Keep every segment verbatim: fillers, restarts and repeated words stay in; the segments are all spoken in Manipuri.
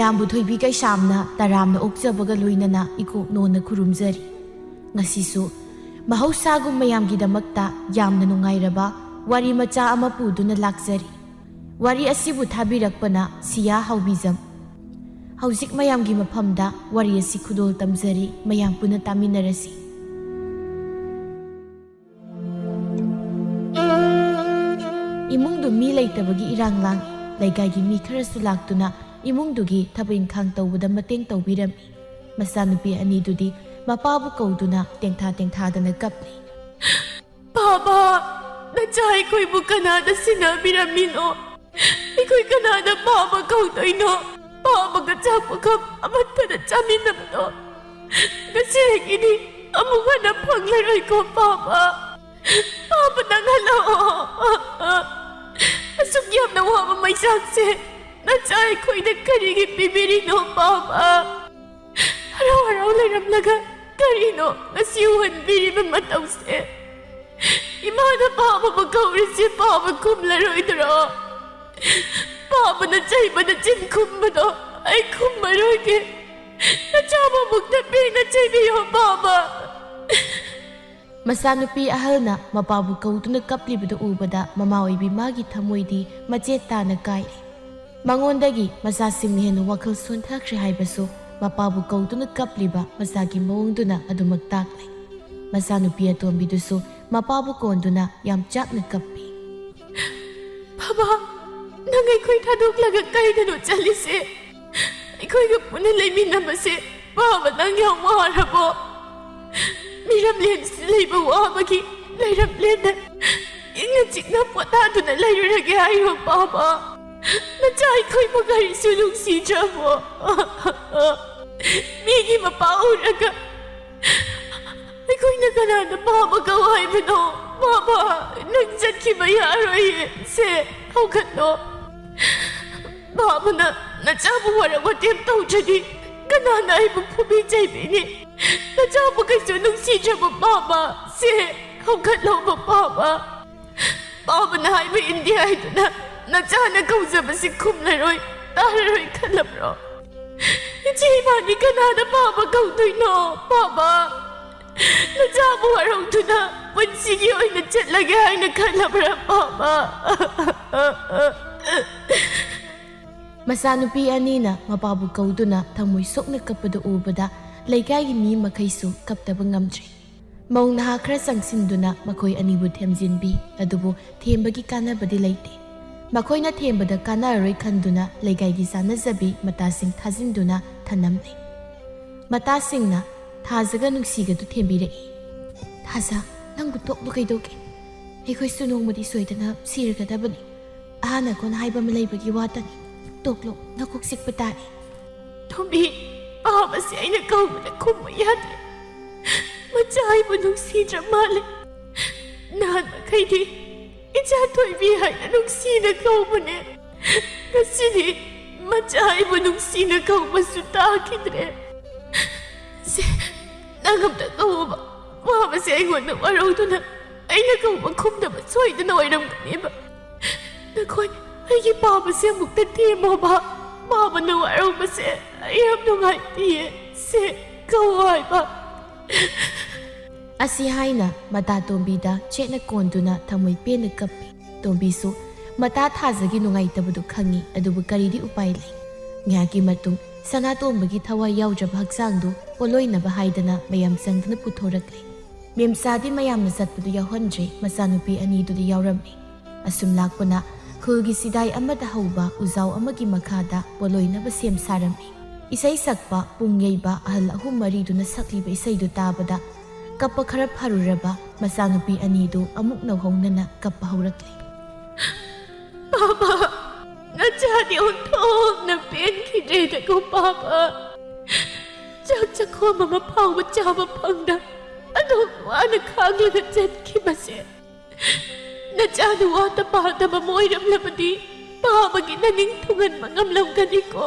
ꯃꯌꯥꯝꯕꯨ ꯊꯣꯏꯕꯤ ꯀꯩꯁꯥꯝꯅ ꯇꯔꯥꯝꯅ ꯑꯣꯛꯆꯕꯒ ꯂꯣꯏꯅꯅ ꯏꯀꯣꯛ ꯅꯣꯟꯅ ꯈꯨꯔꯨꯝꯖꯔꯤ꯫ ꯉꯁꯤꯁꯨ ꯃꯍꯧꯁꯥꯒꯨꯝ ꯃꯌꯥꯝꯒꯤꯗꯃꯛꯇ ꯌꯥꯝꯅ ꯅꯨꯡꯉꯥꯏꯔꯕ ꯋꯥꯔꯤ ꯃꯆꯥ ꯑꯃ ꯄꯨꯗꯨꯅ ꯂꯥꯛꯆꯔꯤ꯫ ꯋꯥꯔꯤ ꯑꯁꯤꯕꯨ ꯊꯥꯕꯤꯔꯛꯄꯅ ꯁꯤꯌꯥ ꯍꯥꯎꯕꯤꯖꯝ꯫ ꯍꯧꯖꯤꯛ ꯃꯌꯥꯝꯒꯤ ꯃꯐꯝꯗ ꯋꯥꯔꯤ ꯑꯁꯤ ꯈꯨꯗꯣꯜ ꯇꯝꯖꯔꯤ, ꯃꯌꯥꯝ ꯄꯨꯟꯅ ꯇꯥꯃꯤꯟꯅꯔꯁꯤ꯫ ꯏꯃꯨꯡꯗꯨ ꯃꯤ ꯂꯩꯇꯕꯒꯤ ꯏꯔꯥꯡ ꯂꯥꯡꯏ꯫ ꯂꯩꯀꯥꯏꯒꯤ ꯃꯤ ꯈꯔꯁꯨ ꯂꯥꯛꯇꯨꯅ ꯏꯃꯨꯡꯗꯨꯒꯤ ꯊꯕꯛ ꯏꯪꯈꯥꯡ ꯇꯧꯕꯗ ꯃꯇꯦꯡ ꯇꯧꯕꯤꯔꯝꯃꯤ꯫ ꯃꯆꯥꯅꯨꯄꯤ ꯑꯅꯤꯗꯨꯗꯤ ꯃꯄꯥꯕꯨ ꯀꯧꯗꯨꯅ ꯇꯦꯡꯊꯥ ꯇꯦꯡꯊꯥꯗꯅ ꯀꯞꯂꯤ꯫ "ꯄꯥꯕ, ꯅꯆꯥ ꯑꯩꯈꯣꯏꯕꯨ ꯀꯅꯥꯗ ꯁꯤꯟꯅꯕꯤꯔꯝꯃꯤꯅꯣ? ꯑꯩꯈꯣꯏ ꯀꯅꯥꯗ ꯄꯥꯕ ꯀꯧꯗꯣꯏꯅꯣ? ꯄꯥꯕꯒ ꯆꯥꯛ ꯄꯨꯈꯝ ꯑꯃꯠꯇꯗ ꯆꯥꯃꯤꯟꯅꯕꯗꯣ ꯉꯁꯤꯗꯒꯤꯗꯤ ꯑꯃꯨꯛ ꯍꯟꯅ ꯐꯪꯂꯔꯣꯏꯀꯣ ꯄꯥꯕ꯫ ꯄꯥꯕ, ꯅꯪ ꯍꯜꯂꯛꯑꯣ꯫ ꯑꯁꯨꯛ ꯌꯥꯝꯅ ꯋꯥꯕ ꯃꯩꯆꯥꯛꯁꯦ ꯅꯆꯥ ꯑꯩꯈꯣꯏꯗ ꯀꯔꯤꯒꯤ ꯄꯤꯕꯤꯔꯤꯅꯣ ꯄꯥꯕ? ꯍꯔꯥꯎ ꯍꯔꯥꯎ ꯂꯩꯔꯝꯂꯒ ꯀꯔꯤꯅꯣ ꯉꯁꯤ ꯎꯍꯟꯕꯤꯔꯤꯕ ꯃꯇꯧꯁꯦ? ꯏꯃꯥꯅ ꯄꯥꯕꯕꯨ ꯀꯧꯔꯤꯁꯦ ꯄꯥꯕ ꯈꯨꯝꯂꯔꯣꯏꯗ꯭ꯔꯣ? ꯄꯥꯕꯅ ꯆꯩꯕꯗ ꯆꯤꯟ ꯈꯨꯝꯕꯗꯣ ꯑꯩ ꯈꯨꯝꯃꯔꯣꯏꯒꯦ꯫ ꯅꯆꯥꯕꯨ ꯑꯃꯨꯛꯇ ꯄꯦꯟꯅ ꯆꯩꯕꯤꯌꯣ ꯄꯥꯕ꯫ ꯃꯆꯥꯅꯨꯄꯤ ꯑꯍꯜꯅ ꯃꯄꯥꯕꯨ ꯀꯧꯗꯨꯅ ꯀꯞꯂꯤꯕꯗꯨ ꯎꯕꯗ ꯃꯃꯥ ꯑꯣꯏꯕꯤ ꯃꯥꯒꯤ ꯊꯃꯣꯏꯗꯤ ꯃꯆꯦꯠ ꯇꯥꯅ ꯀꯥꯏꯔꯦ꯫ ꯃꯉꯣꯟꯗꯒꯤ ꯃꯆꯥꯁꯤꯡꯅ ꯍꯦꯟꯅ ꯋꯥꯈꯜ ꯁꯣꯟꯊꯈ꯭ꯔꯦ ꯍꯥꯏꯕꯁꯨ ꯃꯄꯥꯕꯨ ꯀꯧꯗꯨꯅ ꯀꯞꯂꯤꯕ ꯃꯆꯥꯒꯤ ꯃꯑꯣꯡꯗꯨꯅ ꯑꯗꯨꯃꯛ ꯇꯥꯛꯂꯦ꯫ ꯃꯆꯥꯅꯨꯄꯤ ꯑꯇꯣꯝꯕꯤꯗꯨꯁꯨ ꯃꯄꯥꯕꯨ ꯀꯣꯟꯗꯨꯅ ꯌꯥꯝ ꯆꯥꯛꯅ ꯀꯞꯄꯤ꯫ "ꯕꯕꯥ, ꯅꯪ ꯑꯩꯈꯣꯏ ꯊꯥꯗꯣꯛꯂꯒ ꯀꯩꯗꯅꯣ ꯆꯠꯂꯤꯁꯦ? ꯑꯩꯈꯣꯏꯒ ꯄꯨꯟꯅ ꯂꯩꯃꯤꯟꯅꯕꯁꯦ ꯄꯥꯕ ꯅꯪ ꯌꯥꯝ ꯋꯥꯔꯕꯣ? ꯃꯤꯔꯝꯂꯦꯟꯁꯤꯗ ꯂꯩꯕ ꯋꯥꯕꯒꯤ ꯂꯩꯔꯝꯂꯦꯟꯗ ꯏꯪꯅ ꯆꯤꯛꯅ ꯄꯣꯊꯥꯗꯨꯅ ꯂꯩꯔꯨꯔꯒꯦ ꯍꯥꯏꯔꯣ ꯄꯥꯕ? ꯅꯆꯥ ꯑꯩꯈꯣꯏꯕꯨ ꯀꯔꯤꯁꯨ ꯅꯨꯡꯁꯤꯗ꯭ꯔꯕꯣ? ꯃꯤꯒꯤ ꯃꯄꯥ ꯎꯔꯒ ꯑꯩꯈꯣꯏꯅ ꯀꯅꯥꯗ ꯄꯥꯕ ꯀꯧ ꯍꯥꯏꯕꯅꯣ? ꯄꯥꯕ, ꯅꯪ ꯆꯠꯈꯤꯕ ꯌꯥꯔꯣꯏꯌꯦ꯫ ꯁꯦ, ꯍꯧꯒꯠꯂꯣ꯫ ꯄꯥꯕꯅ ꯅꯆꯥꯕꯨ ꯋꯥꯔꯛ ꯋꯥꯇꯦꯝ ꯇꯧꯗ꯭ꯔꯗꯤ ꯀꯅꯥꯅ ꯑꯩꯕꯨ ꯐꯨꯕꯤ ꯆꯩꯕꯤꯅꯤ? ꯅꯆꯥꯕꯨ ꯀꯩꯁꯨ ꯅꯨꯡꯁꯤꯗ꯭ꯔꯕ ꯄꯥꯕ? ꯁꯦ, ꯍꯧꯒꯠꯂꯣꯕ ꯄꯥꯕ꯫ ꯄꯥꯕꯅ ꯍꯥꯏꯕ ꯏꯟꯗꯦ ꯍꯥꯏꯗꯨꯅ ꯅꯆꯥꯅ ꯀꯧꯖꯕꯁꯤ ꯈꯨꯝꯂꯔꯣꯏ, ꯇꯥꯔꯔꯣꯏ ꯈꯜꯂꯕ꯭ꯔꯣ? ꯏꯆꯦ ꯏꯕꯥꯅꯤ ꯀꯅꯥꯗ ꯄꯥꯕ ꯀꯧꯗꯣꯏꯅꯣ? ꯄꯥꯕ, ꯅꯆꯥꯕꯨ ꯋꯥꯔꯧꯗꯨꯅ ꯄꯨꯟꯁꯤꯒꯤ ꯑꯣꯏꯅ ꯆꯠꯂꯒꯦ ꯍꯥꯏꯅ ꯈꯜꯂꯕ꯭ꯔꯥ, ꯄꯥꯕ? ꯃꯆꯥꯅꯨꯄꯤ ꯑꯅꯤꯅ ꯃꯄꯥꯕꯨ ꯀꯧꯗꯨꯅ ꯊꯃꯣꯏ ꯁꯣꯛꯅ ꯀꯞꯄꯗꯨ ꯎꯕꯗ ꯂꯩꯀꯥꯏꯒꯤ ꯃꯤ ꯃꯈꯩꯁꯨ ꯀꯞꯇꯕ ꯉꯝꯗ꯭ꯔꯦ꯫ ꯃꯧ ꯅꯍꯥ ꯈꯔ ꯆꯪꯁꯤꯟꯗꯨꯅ ꯃꯈꯣꯏ ꯑꯅꯤꯕꯨ ꯊꯦꯝꯖꯤꯟꯕꯤ, ꯑꯗꯨꯕꯨ ꯊꯦꯝꯕꯒꯤ ꯀꯥꯟꯅꯕꯗꯤ ꯂꯩꯇꯦ꯫ ꯃꯈꯣꯏꯅ ꯊꯦꯝꯕꯗ ꯀꯥꯟꯅꯔꯔꯣꯏ ꯈꯟꯗꯨꯅ ꯂꯩꯀꯥꯏꯒꯤ ꯆꯥꯟꯅꯖꯕꯤ ꯃꯇꯥꯁꯤꯡ ꯊꯥꯖꯤꯟꯗꯨꯅ ꯊꯅꯝꯂꯦ꯫ ꯃꯇꯥꯁꯤꯡꯅ ꯊꯥꯖꯒ ꯅꯨꯡꯁꯤꯒꯗꯨ ꯊꯦꯝꯕꯤꯔꯛꯏ꯫ "ꯊꯥꯖ, ꯅꯪꯕꯨ ꯇꯣꯛꯂꯨ ꯀꯩꯗꯧꯒꯦ? ꯑꯩꯈꯣꯏꯁꯨ ꯅꯣꯡꯃꯗꯤ ꯁꯣꯏꯗꯅ ꯁꯤꯔꯒꯗꯕꯅꯤ꯫ ꯑꯍꯥ ꯅꯀꯣꯟ ꯍꯥꯏꯕ ꯑꯃ ꯂꯩꯕꯒꯤ ꯋꯥꯇꯅꯤ꯫ ꯇꯣꯛꯂꯣ, ꯅꯀꯣꯛ ꯆꯤꯛꯄ ꯇꯥꯔꯦ꯫" ꯊꯣꯝꯕꯤ, ꯄꯥꯕꯁꯦ ꯑꯩꯅ ꯀꯧꯕꯗ ꯈꯨꯝꯃꯨ ꯌꯥꯗ꯭ꯔꯦ꯫ ꯃꯆꯥ ꯑꯩꯕꯨ ꯅꯨꯡꯁꯤꯗ꯭ꯔ ꯃꯥꯜꯂꯦ꯫ ꯅꯍꯥꯟ ꯃꯈꯩꯗꯤ ꯏꯆꯥ ꯊꯣꯏꯕꯤ ꯍꯥꯏꯅ ꯅꯨꯡꯁꯤꯅ ꯀꯧꯕꯅꯦ꯫ ꯉꯁꯤꯗꯤ ꯃꯆꯥ ꯑꯩꯕꯨ ꯅꯨꯡꯁꯤꯅ ꯀꯧꯕꯁꯨ ꯇꯥꯈꯤꯗ꯭ꯔꯦ꯫ ꯁꯦ, ꯅꯪ ꯑꯝꯇ ꯀꯧꯑꯣꯕ꯫ ꯄꯥꯕꯁꯦ ꯑꯩꯉꯣꯟꯗ ꯋꯥꯔꯧꯗꯨꯅ ꯑꯩꯅ ꯀꯧꯕ ꯈꯨꯝꯗꯕ ꯁꯣꯏꯗꯅ ꯑꯣꯏꯔꯝꯒꯅꯦꯕ꯫ ꯅꯈꯣꯏ ꯑꯩꯒꯤ ꯄꯥꯕꯁꯦ ꯑꯃꯨꯛꯇ ꯊꯦꯝꯃꯣꯕ꯫ ꯄꯥꯕꯅ ꯋꯥꯔꯧꯕꯁꯦ ꯑꯩ ꯌꯥꯝ ꯅꯨꯡꯉꯥꯏꯇꯤꯌꯦ꯫ ꯁꯦ, ꯀꯧꯑꯣ ꯍꯥꯏꯕ꯫ ꯑꯁꯤ ꯍꯥꯏꯅ ꯃꯇꯥ ꯇꯣꯝꯕꯤꯗ ꯆꯦꯠꯅ ꯀꯣꯟꯗꯨꯅ ꯊꯃꯣꯏ ꯄꯦꯟꯅ ꯀꯞꯄꯤ꯫ ꯇꯣꯝꯕꯤꯁꯨ ꯃꯇꯥ ꯊꯥꯖꯒꯤ ꯅꯨꯡꯉꯥꯏꯇꯕꯗꯨ ꯈꯪꯏ, ꯑꯗꯨꯕꯨ ꯀꯔꯤꯗꯤ ꯎꯄꯥꯏ ꯂꯩ? ꯉꯥꯏꯍꯥꯛꯀꯤ ꯃꯇꯨꯡ ꯁꯅꯥꯇꯣꯝꯕꯒꯤ ꯊꯋꯥꯏ ꯌꯥꯎꯗ꯭ꯔꯕ ꯍꯛꯆꯥꯡꯗꯨ ꯄꯣꯂꯣꯏꯅꯕ ꯍꯥꯏꯗꯅ ꯃꯌꯥꯝ ꯆꯪꯗꯨꯅ ꯄꯨꯊꯣꯔꯛꯂꯦ꯫ ꯃꯦꯝꯆꯥꯗꯤ ꯃꯌꯥꯝꯅ ꯆꯠꯄꯗꯨ ꯌꯥꯎꯍꯟꯗ꯭ꯔꯦ, ꯃꯆꯥꯅꯨꯄꯤ ꯑꯅꯤꯗꯨꯗꯤ ꯌꯥꯎꯔꯝꯃꯤ꯫ ꯑꯁꯨꯝ ꯂꯥꯛꯄꯅ ꯈꯨꯜꯒꯤ ꯁꯤꯗꯥꯏ ꯑꯃꯗ ꯍꯧꯕ ꯎꯖꯥꯎ ꯑꯃꯒꯤ ꯃꯈꯥꯗ ꯄꯣꯂꯣꯏꯅꯕ ꯁꯦꯝ ꯁꯥꯔꯝꯃꯤ꯫ ꯏꯁꯩ ꯁꯛꯄ ꯄꯨꯡ ꯌꯩꯕ ꯑꯍꯜ ꯑꯍꯨꯝ ꯃꯔꯤꯗꯨꯅ ꯁꯛꯂꯤꯕ ꯏꯁꯩꯗꯨ ꯇꯥꯕꯗ ꯀꯞꯄ ꯈꯔ ꯐꯔꯨꯔꯕ ꯃꯆꯥꯅꯨꯄꯤ ꯑꯅꯤꯗꯨ ꯑꯃꯨꯛ ꯅꯧꯍꯧꯅꯅ ꯀꯞꯄ ꯍꯧꯔꯛꯂꯦ꯫ ꯄꯥꯕ, ꯅꯆꯥꯗꯤ ꯑꯣꯟꯊꯣꯛꯅ ꯄꯦꯟꯈꯤꯗ꯭ꯔꯦꯗꯀꯣ ꯄꯥꯕ꯫ ꯆꯥꯛ ꯆꯥꯛꯈꯣꯝ ꯑꯃ ꯐꯥꯎꯕ ꯆꯥꯕ ꯐꯪꯗ ꯑꯗꯨꯛ ꯋꯥꯅ ꯈꯥꯡꯂꯒ ꯆꯠꯈꯤꯕꯁꯦ꯫ ꯅꯆꯥꯅ ꯋꯥꯠꯇ ꯄꯥꯗꯕ ꯑꯃ ꯑꯣꯏꯔꯝꯂꯕꯗꯤ ꯄꯥꯕꯒꯤ ꯅꯅꯤꯡ ꯊꯨꯡꯍꯟꯕ ꯉꯝꯂꯝꯒꯅꯤꯀꯣ꯫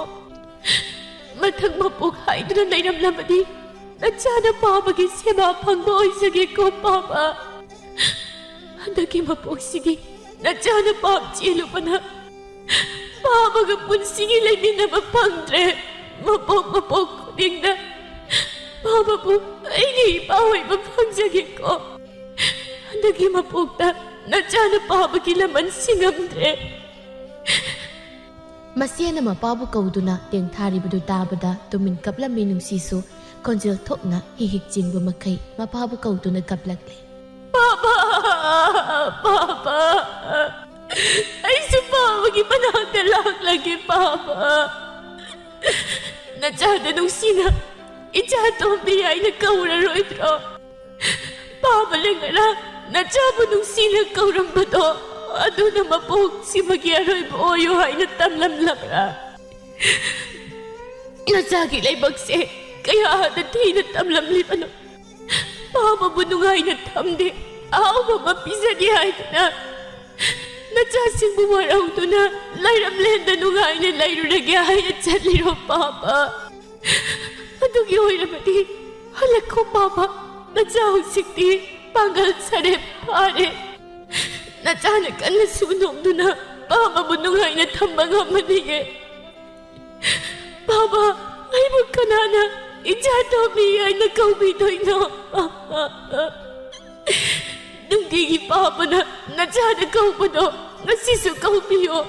ꯃꯊꯪ ꯃꯄꯣꯛ ꯍꯥꯏꯗꯨꯅ ꯂꯩꯔꯝꯂꯕꯗꯤ ꯅꯆꯥꯅ ꯄꯥꯕꯒꯤ ꯁꯦꯕꯥ ꯐꯪꯕ ꯑꯣꯏꯖꯒꯦꯀꯣ ꯄꯥꯕ꯫ ꯍꯟꯗꯛꯀꯤ ꯃꯄꯣꯛꯁꯤꯗꯤ ꯅꯆꯥꯅ ꯄꯥꯞ ꯆꯦꯜꯂꯨꯕꯅ ꯄꯥꯕꯒ ꯄꯨꯟꯁꯤꯒꯤ ꯂꯩꯃꯤꯟꯅꯕ ꯐꯪꯗ꯭ꯔꯦ꯫ ꯃꯄꯣꯛ ꯃꯄꯣꯛ ꯈꯨꯗꯤꯡꯗ ꯄꯥꯕꯕꯨ ꯑꯩꯒꯤ ꯏꯄꯥ ꯑꯣꯏꯕ ꯐꯪꯖꯒꯦꯀꯣ꯫ ꯍꯟꯗꯛꯀꯤ ꯃꯄꯣꯛꯇ ꯅꯆꯥꯅ ꯄꯥꯕꯒꯤ ꯂꯃꯟ ꯁꯤꯡꯉꯝꯗ꯭ꯔꯦ꯫ ꯃꯆꯦꯅ ꯃꯄꯥꯕꯨ ꯀꯧꯗꯨꯅ ꯇꯦꯡꯊꯥꯔꯤꯕꯗꯨ ꯇꯥꯕꯗ ꯇꯨꯃꯤꯟ ꯀꯞꯂꯝꯃꯤ ꯅꯨꯡꯁꯤꯁꯨ꯫ ꯈꯣꯟꯖꯦꯜ ꯊꯣꯛꯅ ꯍꯤꯛ ꯍꯤꯛ ꯆꯤꯡꯕ ꯃꯈꯩ ꯃꯄꯥꯕꯨ ꯀꯧꯗꯨꯅ ꯀꯞꯂꯛꯂꯦ꯫ "ꯄꯥꯕ, ꯄꯥꯕ, ꯑꯩꯁꯨ ꯄꯥꯕꯒꯤ ꯃꯅꯥꯛꯇ ꯂꯥꯛꯂꯒꯦ ꯄꯥꯕ꯫ ꯅꯆꯥꯗ ꯅꯨꯡꯁꯤꯅ ꯏꯆꯥ ꯇꯣꯝꯕꯤ ꯍꯥꯏꯅ ꯀꯧꯔꯔꯣꯏꯗ꯭ꯔꯣ? ꯄꯥꯕꯅ ꯉꯔꯥꯡ ꯅꯆꯥꯕꯨ ꯅꯨꯡꯁꯤꯅ ꯀꯧꯔꯝꯕꯗꯣ ꯑꯗꯨꯅ ꯃꯄꯣꯛꯁꯤꯃꯒꯤ ꯑꯔꯣꯏꯕ ꯑꯣꯏꯌꯨ ꯍꯥꯏꯅ ꯇꯝꯂꯝꯂꯕ꯭ꯔꯥ? ꯅꯆꯥꯒꯤ ꯂꯥꯏꯕꯛꯁꯦ ꯀꯌꯥꯗ ꯊꯤꯅ ꯇꯝꯂꯝꯂꯤꯕꯅꯣ? ꯄꯥꯕꯕꯨ ꯅꯨꯡꯉꯥꯏꯅ ꯊꯝꯗꯦ, ꯑꯍꯥꯎꯕ ꯑꯃ ꯄꯤꯖꯒꯦ ꯍꯥꯏꯗꯨꯅ ꯅꯆꯥꯁꯤꯡꯕꯨ ꯋꯥꯔꯧꯗꯨꯅ ꯂꯩꯔꯝꯂꯦꯟꯗ ꯅꯨꯡꯉꯥꯏꯅ ꯂꯩꯔꯨꯔꯒꯦ ꯍꯥꯏꯅ ꯆꯠꯂꯤꯔꯣ ꯄꯥꯕ? ꯑꯗꯨꯒꯤ ꯑꯣꯏꯔꯕꯗꯤ ꯍꯜꯂꯛꯈꯣ ꯄꯥꯕ, ꯅꯆꯥ ꯍꯧꯖꯤꯛꯇꯤ ꯄꯥꯡꯒꯜ ꯁꯔꯦ ꯐꯥꯔꯦ꯫ ꯅꯆꯥꯅ ꯀꯟꯅ ꯁꯨ ꯅꯣꯝꯗꯨꯅ ꯄꯥꯕꯕꯨ ꯅꯨꯡꯉꯥꯏꯅ ꯊꯝꯕ ꯉꯝꯃꯅꯤꯌꯦ꯫ ꯄꯥꯕ, ꯑꯩꯕꯨ ꯀꯅꯥꯅ ꯏꯆꯥ ꯇꯣꯝꯕꯤ ꯍꯥꯏꯅ ꯀꯧꯕꯤꯗꯣꯏꯅꯣ? ꯅꯨꯡꯇꯤꯒꯤ ꯄꯥꯕꯅ ꯅꯆꯥꯅ ꯀꯧꯕꯗꯣ ꯉꯁꯤꯁꯨ ꯀꯧꯕꯤꯌꯣ꯫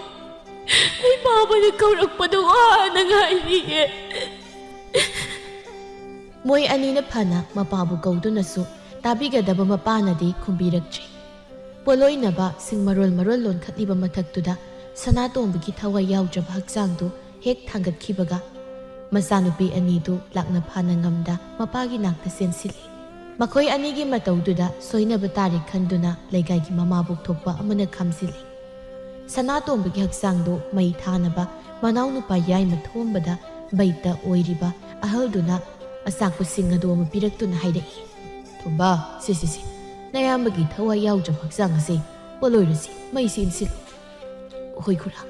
ꯑꯩ ꯄꯥꯕꯅ ꯀꯧꯔꯛꯄꯗꯣ ꯋꯥꯅ ꯉꯥꯏꯔꯤꯌꯦ꯫ ꯃꯣꯏ ꯑꯅꯤꯅ ꯐꯅ ꯃꯄꯥꯕꯨ ꯀꯧꯗꯨꯅꯁꯨ ꯇꯥꯕꯤꯒꯗꯕ ꯃꯄꯥꯅꯗꯤ ꯈꯨꯝꯕꯤꯔꯛꯇ꯭ꯔꯦ꯫ ꯄꯣꯠꯂꯣꯏꯅꯕ ꯁꯤꯡ ꯃꯔꯣꯜ ꯃꯔꯣꯜ ꯂꯣꯟꯈꯠꯂꯤꯕ ꯃꯊꯛꯇꯨꯗ ꯁꯅꯥꯇꯣꯝꯕꯒꯤ ꯊꯋꯥꯏ ꯌꯥꯎꯗ꯭ꯔꯕ ꯍꯛꯆꯥꯡꯗꯨ ꯍꯦꯛ ꯊꯥꯡꯒꯠꯈꯤꯕꯒ ꯃꯆꯥꯅꯨꯄꯤ ꯑꯅꯤꯗꯨ ꯂꯥꯛꯅ ꯐꯥꯅ ꯉꯝꯗ ꯃꯄꯥꯒꯤ ꯅꯥꯛꯇ ꯆꯦꯟꯁꯤꯜꯂꯤ꯫ ꯃꯈꯣꯏ ꯑꯅꯤꯒꯤ ꯃꯇꯧꯗꯨꯗ ꯁꯣꯏꯅꯕ ꯇꯥꯔꯦ ꯈꯟꯗꯨꯅ ꯂꯩꯀꯥꯏꯒꯤ ꯃꯃꯥꯕꯣꯛ ꯊꯣꯛꯄ ꯑꯃꯅ ꯈꯥꯝꯖꯤꯜꯂꯤ꯫ ꯁꯅꯥꯇꯣꯝꯕꯒꯤ ꯍꯛꯆꯥꯡꯗꯨ ꯃꯩ ꯊꯥꯅꯕ ꯃꯅꯥꯎꯅꯨꯄꯥ ꯌꯥꯏꯃ ꯊꯣꯝꯕꯗ ꯕꯩꯇ ꯑꯣꯏꯔꯤꯕ ꯑꯍꯜꯗꯨꯅ ꯑꯆꯥꯛꯄꯁꯤꯡ ꯑꯗꯨ ꯑꯃ ꯄꯤꯔꯛꯇꯨꯅ ꯍꯥꯏꯔꯛꯏ꯫ "ꯊꯣꯝꯕ, ꯁꯤ, ꯁꯤ, ꯁꯤ, ꯅꯌꯥꯝꯕꯒꯤ ꯊꯋꯥꯏ ꯌꯥꯎꯗ꯭ꯔꯕ ꯍꯛꯆꯥꯡ ꯑꯁꯤ ꯄꯣꯠꯂꯣꯏꯔꯁꯤ, ꯃꯩꯁꯤ ꯏꯟꯁꯤꯜꯂꯨ꯫" "ꯍꯣꯏ ꯈꯨꯔꯥ꯫"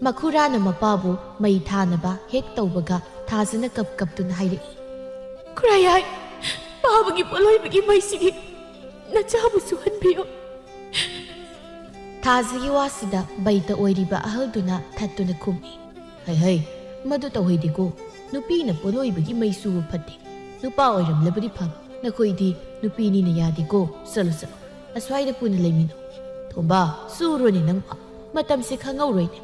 ꯃꯈꯨꯔꯥꯅ ꯃꯄꯥꯕꯨ ꯃꯩ ꯊꯥꯅꯕ ꯍꯦꯛ ꯇꯧꯕꯒ ꯊꯥꯖꯅ ꯀꯞ ꯀꯞꯇꯨꯅ ꯍꯥꯏꯔꯛꯏ꯫ "ꯈꯨꯔꯥ ꯌꯥꯏ, ꯄꯥꯕꯒꯤ ꯄꯣꯠꯂꯣꯏꯕꯒꯤ ꯃꯩꯁꯤꯒꯤ ꯅꯆꯥꯕꯨ ꯁꯨꯍꯟꯕꯤꯌꯨ꯫" ꯊꯥꯖꯒꯤ ꯋꯥꯁꯤꯗ ꯕꯩꯇ ꯑꯣꯏꯔꯤꯕ ꯑꯍꯜꯗꯨꯅ ꯊꯠꯇꯨꯅ ꯈꯨꯝꯃꯤ꯫ "ꯍꯩ ꯍꯩ, ꯃꯗꯨ ꯇꯧꯍꯩꯗꯦꯀꯣ꯫ ꯅꯨꯄꯤꯅ ꯄꯣꯠꯂꯣꯏꯕꯒꯤ ꯃꯩ ꯁꯨꯕ ꯐꯠꯇꯦ꯫ ꯅꯨꯄꯥ ꯑꯣꯏꯔꯝꯂꯕꯗꯤ ꯐꯕ꯫ ꯅꯈꯣꯏꯗꯤ ꯅꯨꯄꯤꯅꯤꯅ ꯌꯥꯗꯦꯀꯣ꯫ ꯆꯠꯂꯣ, ꯆꯠꯂꯣ꯫ ꯑꯁ꯭ꯋꯥꯏꯗ ꯄꯨꯅ ꯂꯩꯃꯤꯅꯣ꯫ ꯊꯣꯝꯕ, ꯁꯨꯔꯣꯅꯦ ꯅꯪꯕꯣ꯫ ꯃꯇꯝꯁꯦ ꯈꯪꯍꯧꯔꯣꯏꯅꯦ꯫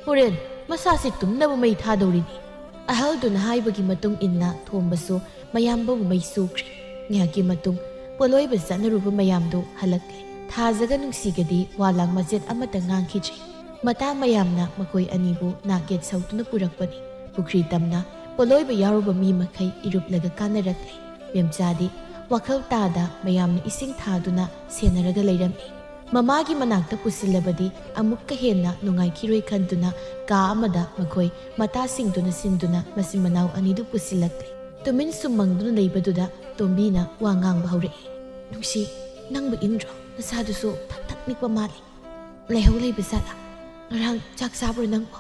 ꯍꯣꯔꯦꯟ ꯃꯁꯥꯁꯦ ꯇꯨꯝꯅꯕ ꯃꯩ ꯊꯥꯗꯧꯔꯤꯅꯤ꯫ ꯑꯍꯜꯗꯨꯅ ꯍꯥꯏꯕꯒꯤ ꯃꯇꯨꯡ ꯏꯟꯅ ꯊꯣꯝꯕꯁꯨ ꯃꯌꯥꯝꯕꯕꯨ ꯃꯩ ꯁꯨꯈ꯭ꯔꯦ꯫ ꯉꯥꯏꯍꯥꯛꯀꯤ ꯃꯇꯨꯡ ꯄꯣꯠꯂꯣꯏꯕ ꯆꯠꯅꯔꯨꯕ ꯃꯌꯥꯝꯗꯨ ꯍꯜꯂꯛꯂꯦ꯫ ꯊꯥꯖꯒ ꯅꯨꯡꯁꯤꯒꯗꯤ ꯋꯥ ꯂꯥꯡ ꯃꯆꯦꯠ ꯑꯃꯠꯇ ꯉꯥꯡꯈꯤꯗ꯭ꯔꯦ꯫ ꯃꯇꯥ ꯃꯌꯥꯝꯅ ꯃꯈꯣꯏ ꯑꯅꯤꯕꯨ ꯅꯥꯛ ꯌꯦꯠ ꯁꯧꯗꯨꯅ ꯄꯨꯔꯛꯄꯅꯤ꯫ ꯄꯨꯈ꯭ꯔꯤ ꯇꯝꯅ ꯄꯣꯠꯂꯣꯏꯕ ꯌꯥꯎꯔꯨꯕ ꯃꯤ ꯃꯈꯩ ꯏꯔꯨꯞꯂꯒ ꯀꯥꯟꯅꯔꯛꯂꯦ꯫ ꯃꯦꯝꯆꯥꯗꯤ ꯋꯥꯈꯜ ꯇꯥꯗ ꯃꯌꯥꯝꯅ ꯏꯁꯤꯡ ꯊꯥꯗꯨꯅ ꯁꯦꯟꯅꯔꯒ ꯂꯩꯔꯝꯃꯤ꯫ ꯃꯃꯥꯒꯤ ꯃꯅꯥꯛꯇ ꯄꯨꯁꯤꯜꯂꯕꯗꯤ ꯑꯃꯨꯛꯀ ꯍꯦꯟꯅ ꯅꯨꯡꯉꯥꯏꯈꯤꯔꯣꯏ ꯈꯟꯗꯨꯅ ꯀꯥ ꯑꯃꯗ ꯃꯈꯣꯏ ꯃꯇꯥꯁꯤꯡꯗꯨꯅ ꯁꯤꯟꯗꯨꯅ ꯃꯆꯤꯟ ꯃꯅꯥꯎ ꯑꯅꯤꯗꯨ ꯄꯨꯁꯤꯜꯂꯛꯂꯦ꯫ ꯇꯨꯃꯤꯟ ꯁꯨꯝ ꯃꯪꯗꯨꯅ ꯂꯩꯕꯗꯨꯗ ꯇꯣꯝꯕꯤꯅ ꯋꯥ ꯉꯥꯡꯕ ꯍꯧꯔꯛꯏ꯫ "ꯅꯨꯡꯁꯤ, ꯅꯪꯕꯨ ꯏꯪꯗ꯭ꯔꯣ? ꯅꯁꯥꯗꯨꯁꯨ ꯊꯛ ꯊꯛ ꯅꯤꯛꯄ ꯃꯥꯜꯂꯤ꯫ ꯂꯥꯏꯍꯧ ꯂꯩꯕ ꯖꯥꯠꯂꯥ? ꯉꯔꯥꯡ ꯆꯥꯛ ꯆꯥꯕ꯭ꯔꯣ ꯅꯪꯕꯣ?"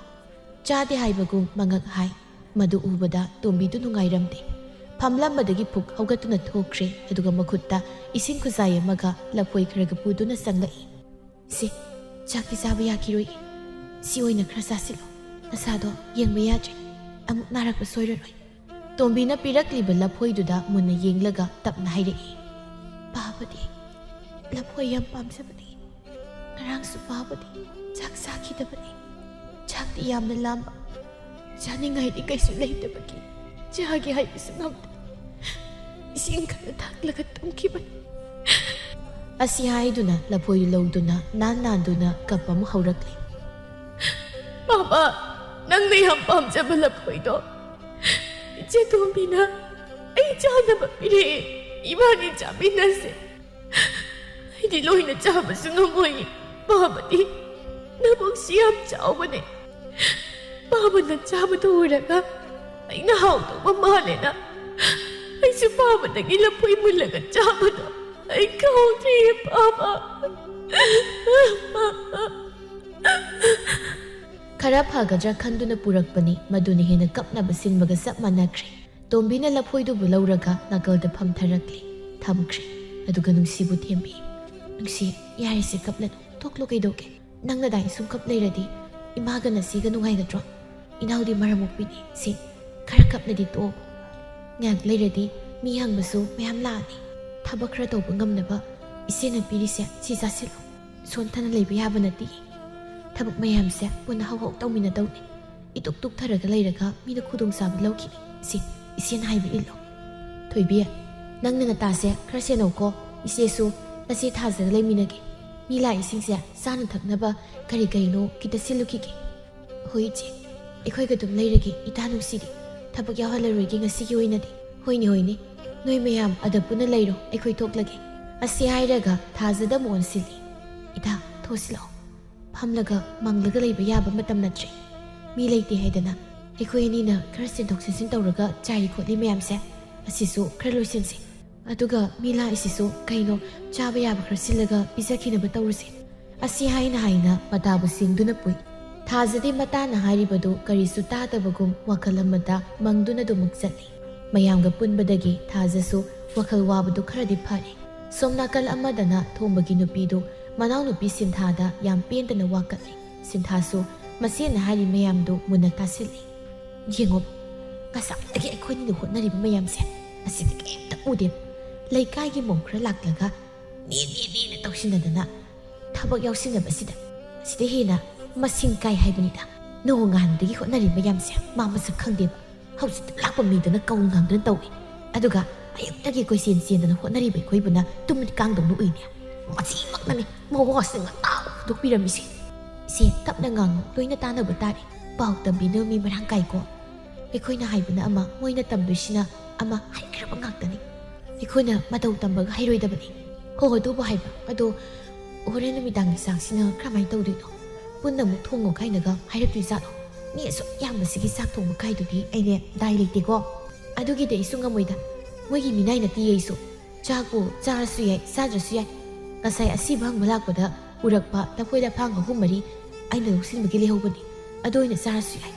"ꯆꯥꯗꯦ" ꯍꯥꯏꯕꯒꯨꯝ ꯃꯉꯛ ꯍꯥꯏ꯫ ꯃꯗꯨ ꯎꯕꯗ ꯇꯣꯝꯕꯤꯗꯨ ꯅꯨꯡꯉꯥꯏꯔꯝꯗꯦ꯫ ꯐꯝꯂꯝꯕꯗꯒꯤ ꯐꯨꯛ ꯍꯧꯒꯠꯇꯨꯅ ꯊꯣꯛꯈ꯭ꯔꯦ, ꯑꯗꯨꯒ ꯃꯈꯨꯠꯇ ꯏꯁꯤꯡ ꯈꯨꯖꯥꯏ ꯑꯃꯒ ꯂꯐꯣꯏ ꯈꯔꯒ ꯄꯨꯗꯨꯅ ꯆꯪꯂꯛꯏ꯫ "ꯏꯆꯦ, ꯆꯥꯛꯇꯤ ꯆꯥꯕ ꯌꯥꯈꯤꯔꯣꯏ꯫ ꯁꯤ ꯑꯣꯏꯅ ꯈꯔ ꯆꯥꯁꯤꯜꯂꯣ꯫ ꯅꯁꯥꯗꯣ ꯌꯦꯡꯕ ꯌꯥꯗ꯭ꯔꯦ꯫ ꯑꯃꯨꯛ ꯅꯥꯔꯛꯄ ꯁꯣꯏꯔꯔꯣꯏ꯫" ꯇꯣꯝꯕꯤꯅ ꯄꯤꯔꯛꯂꯤꯕ ꯂꯐꯣꯏꯗꯨꯗ ꯃꯨꯟꯅ ꯌꯦꯡꯂꯒ ꯇꯞꯅ ꯍꯥꯏꯔꯛꯏ꯫ "ꯄꯥꯕꯗꯤ ꯂꯐꯣꯏ ꯌꯥꯝ ꯄꯥꯝꯖꯕꯅꯤ꯫ ꯉꯔꯥꯡꯁꯨ ꯄꯥꯕꯗꯤ ꯆꯥꯛ ꯆꯥꯈꯤꯗꯕꯅꯤ꯫ ꯆꯥꯛꯇꯤ ꯌꯥꯝꯅ ꯂꯥꯝꯕ, ꯆꯥꯅꯤꯡꯉꯥꯏꯗꯤ ꯀꯩꯁꯨ ꯂꯩꯇꯕꯒꯤ ꯆꯥꯒꯦ ꯍꯥꯏꯕꯁꯨ ꯉꯝꯗꯦ꯫ ꯏꯁꯤꯡ ꯈꯔ ꯊꯛꯂꯒ ꯇꯨꯝꯈꯤꯕꯅꯤ꯫" ꯑꯁꯤ ꯍꯥꯏꯗꯨꯅ ꯂꯐꯣꯏꯗꯨ ꯂꯧꯗꯨꯅ ꯅꯥꯟ ꯅꯥꯟꯗꯨꯅ ꯀꯞꯄ ꯑꯃꯨꯛ ꯍꯧꯔꯛꯂꯦ꯫ "ꯄꯥꯕ, ꯅꯪꯅ ꯌꯥꯝ ꯄꯥꯝꯖꯕ ꯂꯐꯣꯏꯗꯣ ꯏꯆꯦ ꯇꯣꯝꯕꯤꯅ ꯑꯩ ꯆꯥꯅꯕ ꯄꯤꯔꯛꯑꯦ꯫ ꯏꯕꯥꯅꯤ ꯆꯥꯃꯤꯟꯅꯁꯦ꯫ ꯑꯩꯗꯤ ꯂꯣꯏꯅ ꯆꯥꯕꯁꯨ ꯉꯝꯃꯣꯏ꯫ ꯄꯥꯕꯗꯤ ꯅꯕꯨꯛꯁꯤ ꯌꯥꯝ ꯆꯥꯎꯕꯅꯦ꯫ ꯄꯥꯕꯅ ꯆꯥꯕꯗꯣ ꯎꯔꯒ ꯑꯩꯅ ꯍꯥꯎꯗꯧꯕ ꯃꯥꯜꯂꯦꯅ ꯑꯩꯁꯨ ꯄꯥꯕꯗꯒꯤ ꯂꯐꯣꯏ ꯃꯨꯜꯂꯒ ꯆꯥꯕꯗꯣ ꯑꯩ ꯀꯥꯎꯗ꯭ꯔꯤꯌꯦ ꯄꯥꯕ꯫" ꯈꯔ ꯐꯒꯗ꯭ꯔꯥ ꯈꯟꯗꯨꯅ ꯄꯨꯔꯛꯄꯅꯤ, ꯃꯗꯨꯅ ꯍꯦꯟꯅ ꯀꯞꯅꯕ ꯁꯤꯟꯕꯒ ꯆꯞ ꯃꯥꯟꯅꯈ꯭ꯔꯦ꯫ ꯇꯣꯝꯕꯤꯅ ꯂꯐꯣꯏꯗꯨꯕꯨ ꯂꯧꯔꯒ ꯅꯥꯀꯜꯗ ꯐꯝꯊꯔꯛꯂꯦ, ꯊꯝꯈ꯭ꯔꯦ꯫ ꯑꯗꯨꯒ ꯅꯨꯡꯁꯤꯕꯨ ꯊꯦꯝꯕꯤ꯫ "ꯅꯨꯡꯁꯤ, ꯌꯥꯔꯦꯁꯦ, ꯀꯞꯂꯅꯨ꯫ ꯇꯣꯛꯂꯣ, ꯀꯩꯗꯧꯒꯦ? ꯅꯪꯅ ꯑꯗꯥꯏ ꯁꯨꯝ ꯀꯞ ꯂꯩꯔꯗꯤ ꯏꯃꯥꯒ ꯅꯁꯤꯒ ꯅꯨꯡꯉꯥꯏꯒꯗ꯭ꯔꯣ? ꯏꯅꯥꯎꯗꯤ ꯃꯔꯝ ꯃꯣꯛꯄꯤꯅꯤ꯫ ꯁꯦ, ꯈꯔ ꯀꯞꯅꯗꯤ ꯇꯣꯛꯑꯣ꯫ ꯉꯥꯏꯍꯥꯛ ꯂꯩꯔꯗꯤ ꯃꯤ ꯍꯪꯕꯁꯨ ꯃꯌꯥꯝ ꯂꯥꯛꯑꯅꯤ꯫ ꯊꯕꯛ ꯈꯔ ꯇꯧꯕ ꯉꯝꯅꯕ ꯏꯆꯦꯅ ꯄꯤꯔꯤꯁꯦ ꯁꯤ ꯆꯥꯁꯤꯜꯂꯣ꯫ ꯁꯣꯟꯊꯅ ꯂꯩꯕ ꯌꯥꯕ ꯅꯠꯇꯦ꯫ ꯊꯕꯛ ꯃꯌꯥꯝꯁꯦ ꯄꯨꯟꯅ ꯍꯧ ꯍꯧ ꯇꯧꯃꯤꯟꯅꯗꯧꯅꯤ꯫ ꯏꯇꯨꯛ ꯇꯨꯛꯊꯔꯒ ꯂꯩꯔꯒ ꯃꯤꯅ ꯈꯨꯗꯣꯡꯆꯥꯕ ꯂꯧꯈꯤꯅꯤ꯫ ꯁꯤ ꯏꯆꯦꯅ ꯍꯥꯏꯕ ꯏꯜꯂꯣ꯫ ꯊꯣꯏꯕꯤ, ꯅꯪꯅ ꯅꯇꯥꯁꯦ ꯈꯔ ꯁꯦꯟꯅꯧꯀꯣ꯫ ꯏꯆꯦꯁꯨ ꯅꯆꯦ ꯊꯥꯖꯒ ꯂꯩꯃꯤꯟꯅꯒꯦ꯫ ꯃꯤ ꯂꯥꯛꯏꯁꯤꯡꯁꯦ ꯆꯥꯅ ꯊꯛꯅꯕ ꯀꯔꯤ ꯀꯔꯤꯅꯣ ꯈꯤꯇ ꯁꯤꯜꯂꯨꯈꯤꯒꯦ꯫ ꯍꯣꯏ ꯏꯆꯦ, ꯑꯩꯈꯣꯏꯒ ꯑꯗꯨꯝ ꯂꯩꯔꯒꯦ ꯏꯇꯥ ꯅꯨꯡꯁꯤꯕꯤ꯫ ꯊꯕꯛ ꯌꯥꯎꯍꯜꯂꯔꯣꯏꯒꯦ ꯉꯁꯤꯒꯤ ꯑꯣꯏꯅꯗꯤ꯫ ꯍꯣꯏꯅꯦ ꯍꯣꯏꯅꯦ, ꯅꯣꯏ ꯃꯌꯥꯝ ꯑꯗ ꯄꯨꯟꯅ ꯂꯩꯔꯣ, ꯑꯩꯈꯣꯏ ꯊꯣꯛꯂꯒꯦ꯫ ꯑꯁꯤ ꯍꯥꯏꯔꯒ ꯊꯥꯖꯗ ꯑꯃꯨꯛ ꯑꯣꯟꯁꯤꯜꯂꯤ꯫ ꯏꯇꯥ, ꯊꯣꯛꯁꯤꯜꯂꯛꯑꯣ꯫ ꯐꯝꯂꯒ ꯃꯪꯂꯒ ꯂꯩꯕ ꯌꯥꯕ ꯃꯇꯝ ꯅꯠꯇ꯭ꯔꯦ꯫ ꯃꯤ ꯂꯩꯇꯦ ꯍꯥꯏꯗꯅ ꯑꯩꯈꯣꯏ ꯑꯅꯤꯅ ꯈꯔ ꯆꯦꯟꯊꯣꯛ ꯆꯦꯟꯁꯤꯟ ꯇꯧꯔꯒ ꯆꯥꯏꯔꯤ ꯈꯣꯠꯂꯤ ꯃꯌꯥꯝꯁꯦ, ꯑꯁꯤꯁꯨ ꯈꯔ ꯂꯣꯏꯁꯤꯟꯁꯤ꯫ ꯑꯗꯨꯒ ꯃꯤ ꯂꯥꯛꯏꯁꯤꯁꯨ ꯀꯩꯅꯣ ꯆꯥꯕ ꯌꯥꯕ ꯈꯔ ꯁꯤꯜꯂꯒ ꯄꯤꯖꯈꯤꯅꯕ ꯇꯧꯔꯁꯤ꯫ ꯑꯁꯤ ꯍꯥꯏꯅ ꯍꯥꯏꯅ ꯃꯇꯥꯕꯨ ꯁꯦꯡꯗꯨꯅ ꯄꯨꯏ꯫ ꯊꯥꯖꯗꯤ ꯃꯇꯥꯅ ꯍꯥꯏꯔꯤꯕꯗꯨ ꯀꯔꯤꯁꯨ ꯇꯥꯗꯕꯒꯨꯝ ꯋꯥꯈꯜ ꯑꯃꯗ ꯃꯪꯗꯨꯅ ꯑꯗꯨꯃꯛ ꯆꯠꯂꯤ꯫ ꯃꯌꯥꯝꯒ ꯄꯨꯟꯕꯗꯒꯤ ꯊꯥꯖꯁꯨ ꯋꯥꯈꯜ ꯋꯥꯕꯗꯨ ꯈꯔꯗꯤ ꯐꯔꯦ꯫ ꯁꯣꯝ ꯅꯥꯀꯜ ꯑꯃꯗꯅ ꯊꯣꯝꯕꯒꯤ ꯅꯨꯄꯤꯗꯨ ꯃꯅꯥꯎꯅꯨꯄꯤ ꯁꯤꯟꯊꯥꯗ ꯌꯥꯝ ꯄꯦꯟꯗꯅ ꯋꯥꯀꯠꯂꯤ꯫ ꯁꯤꯟꯊꯥꯁꯨ ꯃꯆꯦꯅ ꯍꯥꯏꯔꯤ ꯃꯌꯥꯝꯗꯨ ꯃꯨꯟꯅ ꯇꯥꯁꯤꯜꯂꯤ꯫ ꯌꯦꯡꯉꯣ, ꯉꯁꯥꯏꯗꯒꯤ ꯑꯩꯈꯣꯏꯅꯤꯅ ꯍꯣꯠꯅꯔꯤꯕ ꯃꯌꯥꯝꯁꯦ ꯑꯁꯤꯗꯤ ꯀꯩꯝꯇ ꯎꯗꯦ꯫ ꯂꯩꯀꯥꯏꯒꯤ ꯃꯧ ꯈꯔ ꯂꯥꯛꯂꯒ ꯅꯦ ꯅꯦ ꯅꯦꯅ ꯇꯧꯁꯤꯟꯅꯗꯅ ꯊꯕꯛ ꯌꯥꯎꯁꯤꯟꯅꯕꯁꯤꯗ ꯑꯁꯤꯗ ꯍꯦꯟꯅ ꯃꯁꯤꯡ ꯀꯥꯏ ꯍꯥꯏꯕꯅꯤꯗ꯫ ꯅꯣꯡꯉꯥꯟꯕꯗꯒꯤ ꯍꯣꯠꯅꯔꯤꯕ ꯃꯌꯥꯝꯁꯦ ꯃꯥ ꯃꯁꯛ ꯈꯪꯗꯦꯕ꯫ ꯍꯧꯖꯤꯛꯇ ꯂꯥꯛꯄ ꯃꯤꯗꯨꯅ ꯀꯧ ꯉꯝꯗꯅ ꯇꯧꯏ꯫ ꯑꯗꯨꯒ ꯑꯌꯨꯛꯇꯒꯤ ꯀꯣꯏꯆꯦꯟ ꯆꯦꯟꯗꯅ ꯍꯣꯠꯅꯔꯤꯕ ꯑꯩꯈꯣꯏꯕꯨꯅ ꯇꯨꯝꯃꯤꯀꯥꯡꯗꯧꯅ ꯎꯏꯅꯦ꯫ ꯃꯁꯤꯃꯛꯅꯅꯤ ꯃꯋꯥꯁꯦ ꯉꯟꯇꯥ ꯍꯧꯗꯣꯛꯄꯤꯔꯝꯃꯤꯁꯦ꯫ ꯁꯦ, ꯇꯞꯅ ꯉꯥꯡꯉꯨ, ꯂꯣꯏꯅ ꯇꯥꯅꯕ ꯇꯥꯔꯦ꯫ ꯄꯥꯎ ꯇꯝꯕꯤꯅꯕ ꯃꯤ ꯃꯔꯥꯡ ꯀꯥꯏꯀꯣ꯫ ꯑꯩꯈꯣꯏꯅ ꯍꯥꯏꯕꯅ ꯑꯃ, ꯃꯣꯏꯅ ꯇꯝꯗꯣꯏꯁꯤꯅ ꯑꯃ, ꯍꯩꯈ꯭ꯔꯕ ꯉꯥꯛꯇꯅꯤ꯫ ꯑꯩꯈꯣꯏꯅ ꯃꯇꯧ ꯇꯝꯕꯒ ꯍꯩꯔꯣꯏꯗꯕꯅꯤ꯫ ꯍꯣ, ꯑꯗꯨꯕꯨ ꯍꯥꯏꯕ, ꯑꯗꯣ ꯍꯣꯔꯦꯟ ꯅꯨꯃꯤꯗꯥꯡꯒꯤ ꯆꯥꯛꯁꯤꯅ ꯀꯔꯝꯍꯥꯏꯅ ꯇꯧꯗꯣꯏꯅꯣ? ꯄꯨꯟꯅ ꯑꯃꯨꯛ ꯊꯣꯡꯉꯣ ꯀꯥꯏꯅꯒ ꯍꯥꯏꯔꯛꯇꯣꯏ ꯖꯥꯠꯂꯣ? ꯃꯤ ꯑꯁꯨꯛ ꯌꯥꯝꯕꯁꯤꯒꯤ ꯆꯥꯛ ꯊꯣꯡꯕ ꯀꯥꯏꯗꯨꯗꯤ ꯑꯩꯅꯦ ꯗꯥꯏ ꯂꯩꯇꯦꯀꯣ꯫ ꯑꯗꯨꯒꯤꯗꯤ ꯑꯩꯁꯨ ꯉꯝꯃꯣꯏꯗ꯫ ꯃꯣꯏꯒꯤ ꯃꯤꯅꯥꯏ ꯅꯠꯇꯦ ꯑꯩꯁꯨ꯫ ꯆꯥꯛꯄꯨ ꯆꯥꯔꯁꯨ ꯌꯥꯏ, ꯆꯥꯗ꯭ꯔꯁꯨ ꯌꯥꯏ꯫ ꯉꯁꯥꯏ ꯑꯁꯤꯕ ꯍꯪꯕ ꯂꯥꯛꯄꯗ ꯎꯔꯛꯄ ꯂꯐꯣꯏ ꯂꯐꯥꯡ ꯑꯍꯨꯝ ꯃꯔꯤ ꯑꯩꯅ ꯂꯧꯁꯤꯟꯕꯒꯤ ꯂꯩꯍꯧꯕꯅꯤ꯫ ꯑꯗꯨ ꯑꯣꯏꯅ ꯆꯥꯔꯁꯨ ꯌꯥꯏ꯫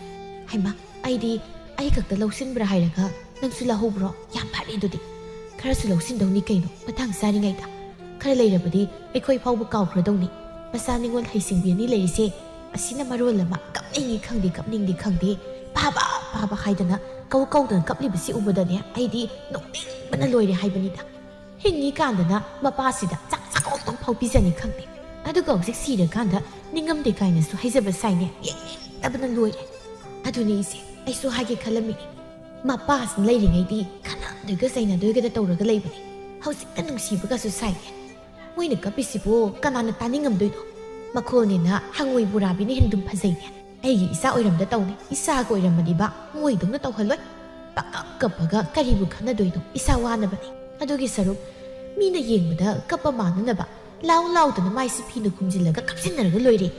ꯍꯩꯃꯥ, ꯑꯩꯗꯤ ꯑꯩ ꯈꯛꯇ ꯂꯧꯁꯤꯟꯕ꯭ꯔꯥ ꯍꯥꯏꯔꯒ ꯅꯪꯁꯨ ꯂꯧꯍꯧꯕ꯭ꯔꯣ? ꯌꯥꯝ ꯐꯔꯦ ꯑꯗꯨꯗꯤ꯫ ꯈꯔꯁꯨ ꯂꯧꯁꯤꯟꯗꯧꯅꯤ ꯀꯩꯅꯣ, ꯃꯇꯥꯡ ꯆꯥꯔꯤꯉꯩꯗ꯫ ꯈꯔ ꯂꯩꯔꯕꯗꯤ ꯑꯩꯈꯣꯏ ꯐꯥꯎꯕ ꯀꯥꯎꯈ꯭ꯔꯗꯧꯅꯤ꯫ ꯃꯆꯥ ꯅꯤꯉꯣꯜ ꯍꯩꯁꯤꯡꯕꯤ ꯑꯅꯤ ꯂꯩꯔꯤꯁꯦ, ꯑꯁꯤꯅ ꯃꯔꯣꯜ ꯑꯃ ꯀꯞꯅꯤꯡꯉꯤ ꯈꯪꯗꯦ, ꯀꯞꯅꯤꯡꯗꯦ ꯈꯪꯗꯦ, ꯄꯥꯕ ꯄꯥꯕ ꯍꯥꯏꯗꯅ ꯀꯧ ꯀꯧꯗꯅ ꯀꯞꯂꯤꯕꯁꯤ ꯎꯕꯗꯅꯦ ꯑꯩꯗꯤ ꯅꯣꯛꯅꯤꯡꯕꯅ ꯂꯣꯏꯔꯦ ꯍꯥꯏꯕꯅꯤꯗ꯫ ꯍꯤꯡꯉꯤꯀꯥꯟꯗꯅ ꯃꯄꯥꯁꯤꯗ ꯆꯥꯛ ꯆꯥꯛꯈꯣꯝ ꯑꯃ ꯐꯥꯎ ꯄꯤꯖꯅꯤ ꯈꯪꯗꯦ, ꯑꯗꯨꯒ ꯍꯧꯖꯤꯛ ꯁꯤꯔꯀꯥꯟꯗ ꯅꯤꯡꯉꯝꯗꯦ ꯀꯥꯏꯅꯁꯨ ꯍꯥꯏꯖꯕ ꯁꯥꯏꯅꯦ꯫ ꯌꯦꯡꯅꯤꯡꯗꯕꯅ ꯂꯣꯏꯔꯦ꯫ ꯑꯗꯨꯅꯤ ꯏꯆꯦ, ꯑꯩꯁꯨ ꯍꯥꯏꯒꯦ ꯈꯜꯂꯝꯃꯤꯅꯤ꯫ ꯃꯄꯥꯁꯤꯅ ꯂꯩꯔꯤꯉꯩꯗꯤ ꯈꯠꯅꯗꯣꯏꯒ ꯆꯩꯅꯗꯣꯏꯒꯗ ꯇꯧꯔꯒ ꯂꯩꯕꯅꯤ꯫ ꯍꯧꯖꯤꯛꯇ ꯅꯨꯡꯁꯤꯕꯒꯁꯨ ꯁꯥꯏꯅꯦ꯫ ꯃꯣꯏꯅ ꯀꯞꯄꯤꯁꯤꯕꯨ ꯀꯅꯥꯅ ꯇꯥꯅꯤꯡꯉꯝꯗꯣꯏꯅꯣ? ꯃꯈꯣꯜꯅꯦꯅ ꯍꯪꯉꯣꯏ ꯕꯣꯔꯥꯕꯤꯅ ꯍꯦꯟꯅ ꯑꯗꯨꯝ ꯐꯖꯩꯅꯦ꯫ ꯑꯩꯒꯤ ꯏꯆꯥ ꯑꯣꯏꯔꯝꯗ ꯇꯧꯅꯤ, ꯏꯆꯥꯒ ꯑꯣꯏꯔꯝꯃꯗꯤꯕ ꯃꯣꯏꯗꯧꯅ ꯇꯧꯍꯜꯂꯣꯏ꯫ ꯄꯪꯀꯞ ꯀꯞꯄꯒ ꯀꯔꯤꯕꯨ ꯈꯟꯅꯗꯣꯏꯅꯣ? ꯏꯆꯥ ꯋꯥꯅꯕꯅꯤ꯫ ꯑꯗꯨꯒꯤ ꯁꯔꯨꯛ ꯃꯤꯅ ꯌꯦꯡꯕꯗ ꯀꯞꯄ ꯃꯥꯟꯅꯅꯕ ꯂꯥꯎ ꯂꯥꯎꯗꯅ ꯃꯥꯏꯁꯤ ꯐꯤꯅ ꯈꯨꯝꯖꯤꯜꯂꯒ ꯀꯞꯁꯤꯟꯅꯔꯒ ꯂꯣꯏꯔꯦ꯫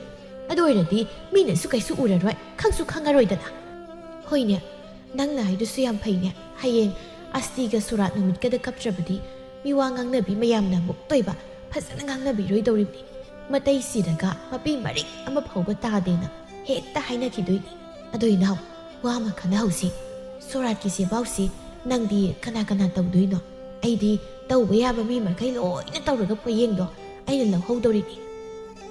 ꯑꯗꯨ ꯑꯣꯏꯔꯗꯤ ꯃꯤꯅꯁꯨ ꯀꯩꯁꯨ ꯎꯔꯔꯣꯏ, ꯈꯪꯁꯨ ꯈꯪꯉꯔꯣꯏꯗꯅ꯫ ꯍꯣꯏꯅꯦ, ꯅꯪꯅ ꯍꯥꯏꯗꯨꯁꯨ ꯌꯥꯝ ꯐꯩꯅꯦ꯫ ꯍꯌꯦꯡ ꯑꯁꯇꯤꯒ ꯁꯣꯔꯥꯠ ꯅꯨꯃꯤꯠꯀꯗ ꯀꯞꯇ꯭ꯔꯕꯗꯤ ꯃꯤꯋꯥ ꯉꯥꯡꯅꯕꯤ ꯃꯌꯥꯝꯅ ꯑꯃꯨꯛ ꯇꯣꯏꯕ ꯐꯖꯅ ꯉꯥꯡꯅꯕꯤꯔꯣꯏꯗꯧꯔꯤꯕꯅꯤ꯫ ꯃꯇꯩ ꯁꯤꯔꯒ ꯃꯄꯤ ꯃꯔꯤꯛ ꯑꯃ ꯐꯥꯎꯕ ꯇꯥꯗꯦꯅ ꯍꯦꯛꯇ ꯍꯥꯏꯅꯈꯤꯗꯣꯏꯅꯤ꯫ ꯑꯗꯣ ꯏꯅꯥꯎ, ꯋꯥ ꯑꯃ ꯈꯟꯅꯍꯧꯁꯤ꯫ ꯁꯣꯔꯥꯠꯀꯤ ꯆꯦꯕꯥꯎꯁꯤ ꯅꯪꯗꯤ ꯀꯅꯥ ꯀꯅꯥ ꯇꯧꯗꯣꯏꯅꯣ? ꯑꯩꯗꯤ ꯇꯧꯕ ꯌꯥꯕ ꯃꯤ ꯃꯈꯩ ꯂꯣꯏꯅ ꯇꯧꯔꯒ ꯄꯣꯠꯌꯦꯡꯗꯣ ꯑꯩꯅ ꯂꯧꯍꯧꯗꯧꯔꯤꯅꯤ꯫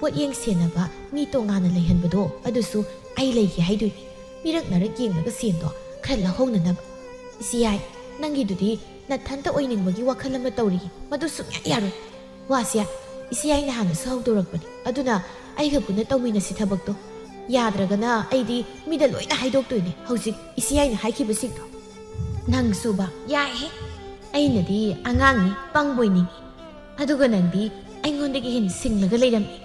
ꯄꯣꯠꯌꯦꯡ ꯁꯦꯟꯅꯕ ꯃꯤ ꯇꯣꯉꯥꯟꯅ ꯂꯩꯍꯟꯕꯗꯣ ꯑꯗꯨꯁꯨ ꯑꯩ ꯂꯩꯒꯦ ꯍꯥꯏꯗꯣꯏꯅꯤ꯫ ꯃꯤꯔꯛ ꯅꯔꯛ ꯌꯦꯡꯂꯒ ꯁꯦꯟꯗꯣ ꯈꯔ ꯂꯧꯍꯧꯅꯅꯕ꯫ ꯏꯆꯦ ꯌꯥꯏ, ꯅꯪꯒꯤꯗꯨꯗꯤ ꯅꯊꯟꯇ ꯑꯣꯏꯅꯤꯡꯕꯒꯤ ꯋꯥꯈꯜ ꯑꯃ ꯇꯧꯔꯤ, ꯃꯗꯨ ꯁꯨꯡꯌꯥ ꯌꯥꯔꯣꯏ꯫ ꯋꯥꯁꯦ ꯏꯆꯦ ꯌꯥꯏꯅ ꯍꯥꯟꯅꯁꯨ ꯍꯧꯗꯣꯔꯛꯄꯅꯤ, ꯑꯗꯨꯅ ꯑꯩꯒ ꯄꯨꯟꯅ ꯇꯧꯃꯤꯟꯅꯁꯤ ꯊꯕꯛꯇꯣ꯫ ꯌꯥꯗ꯭ꯔꯒꯅ ꯑꯩꯗꯤ ꯃꯤꯗ ꯂꯣꯏꯅ ꯍꯥꯏꯗꯣꯛꯇꯣꯏꯅꯦ ꯍꯧꯖꯤꯛ ꯏꯆꯦ ꯌꯥꯏꯅ ꯍꯥꯏꯈꯤꯕꯁꯤꯡꯗꯣ꯫ ꯅꯪꯁꯨꯕ ꯌꯥꯏꯍꯦ꯫ ꯑꯩꯅꯗꯤ ꯑꯉꯥꯡꯅꯤ, ꯄꯪꯕꯣꯏ ꯅꯤꯡꯉꯤ, ꯑꯗꯨꯒ ꯅꯪꯗꯤ ꯑꯩꯉꯣꯟꯗꯒꯤ ꯍꯦꯟꯅ ꯁꯤꯡꯂꯒ ꯂꯩꯔꯝꯃꯤ꯫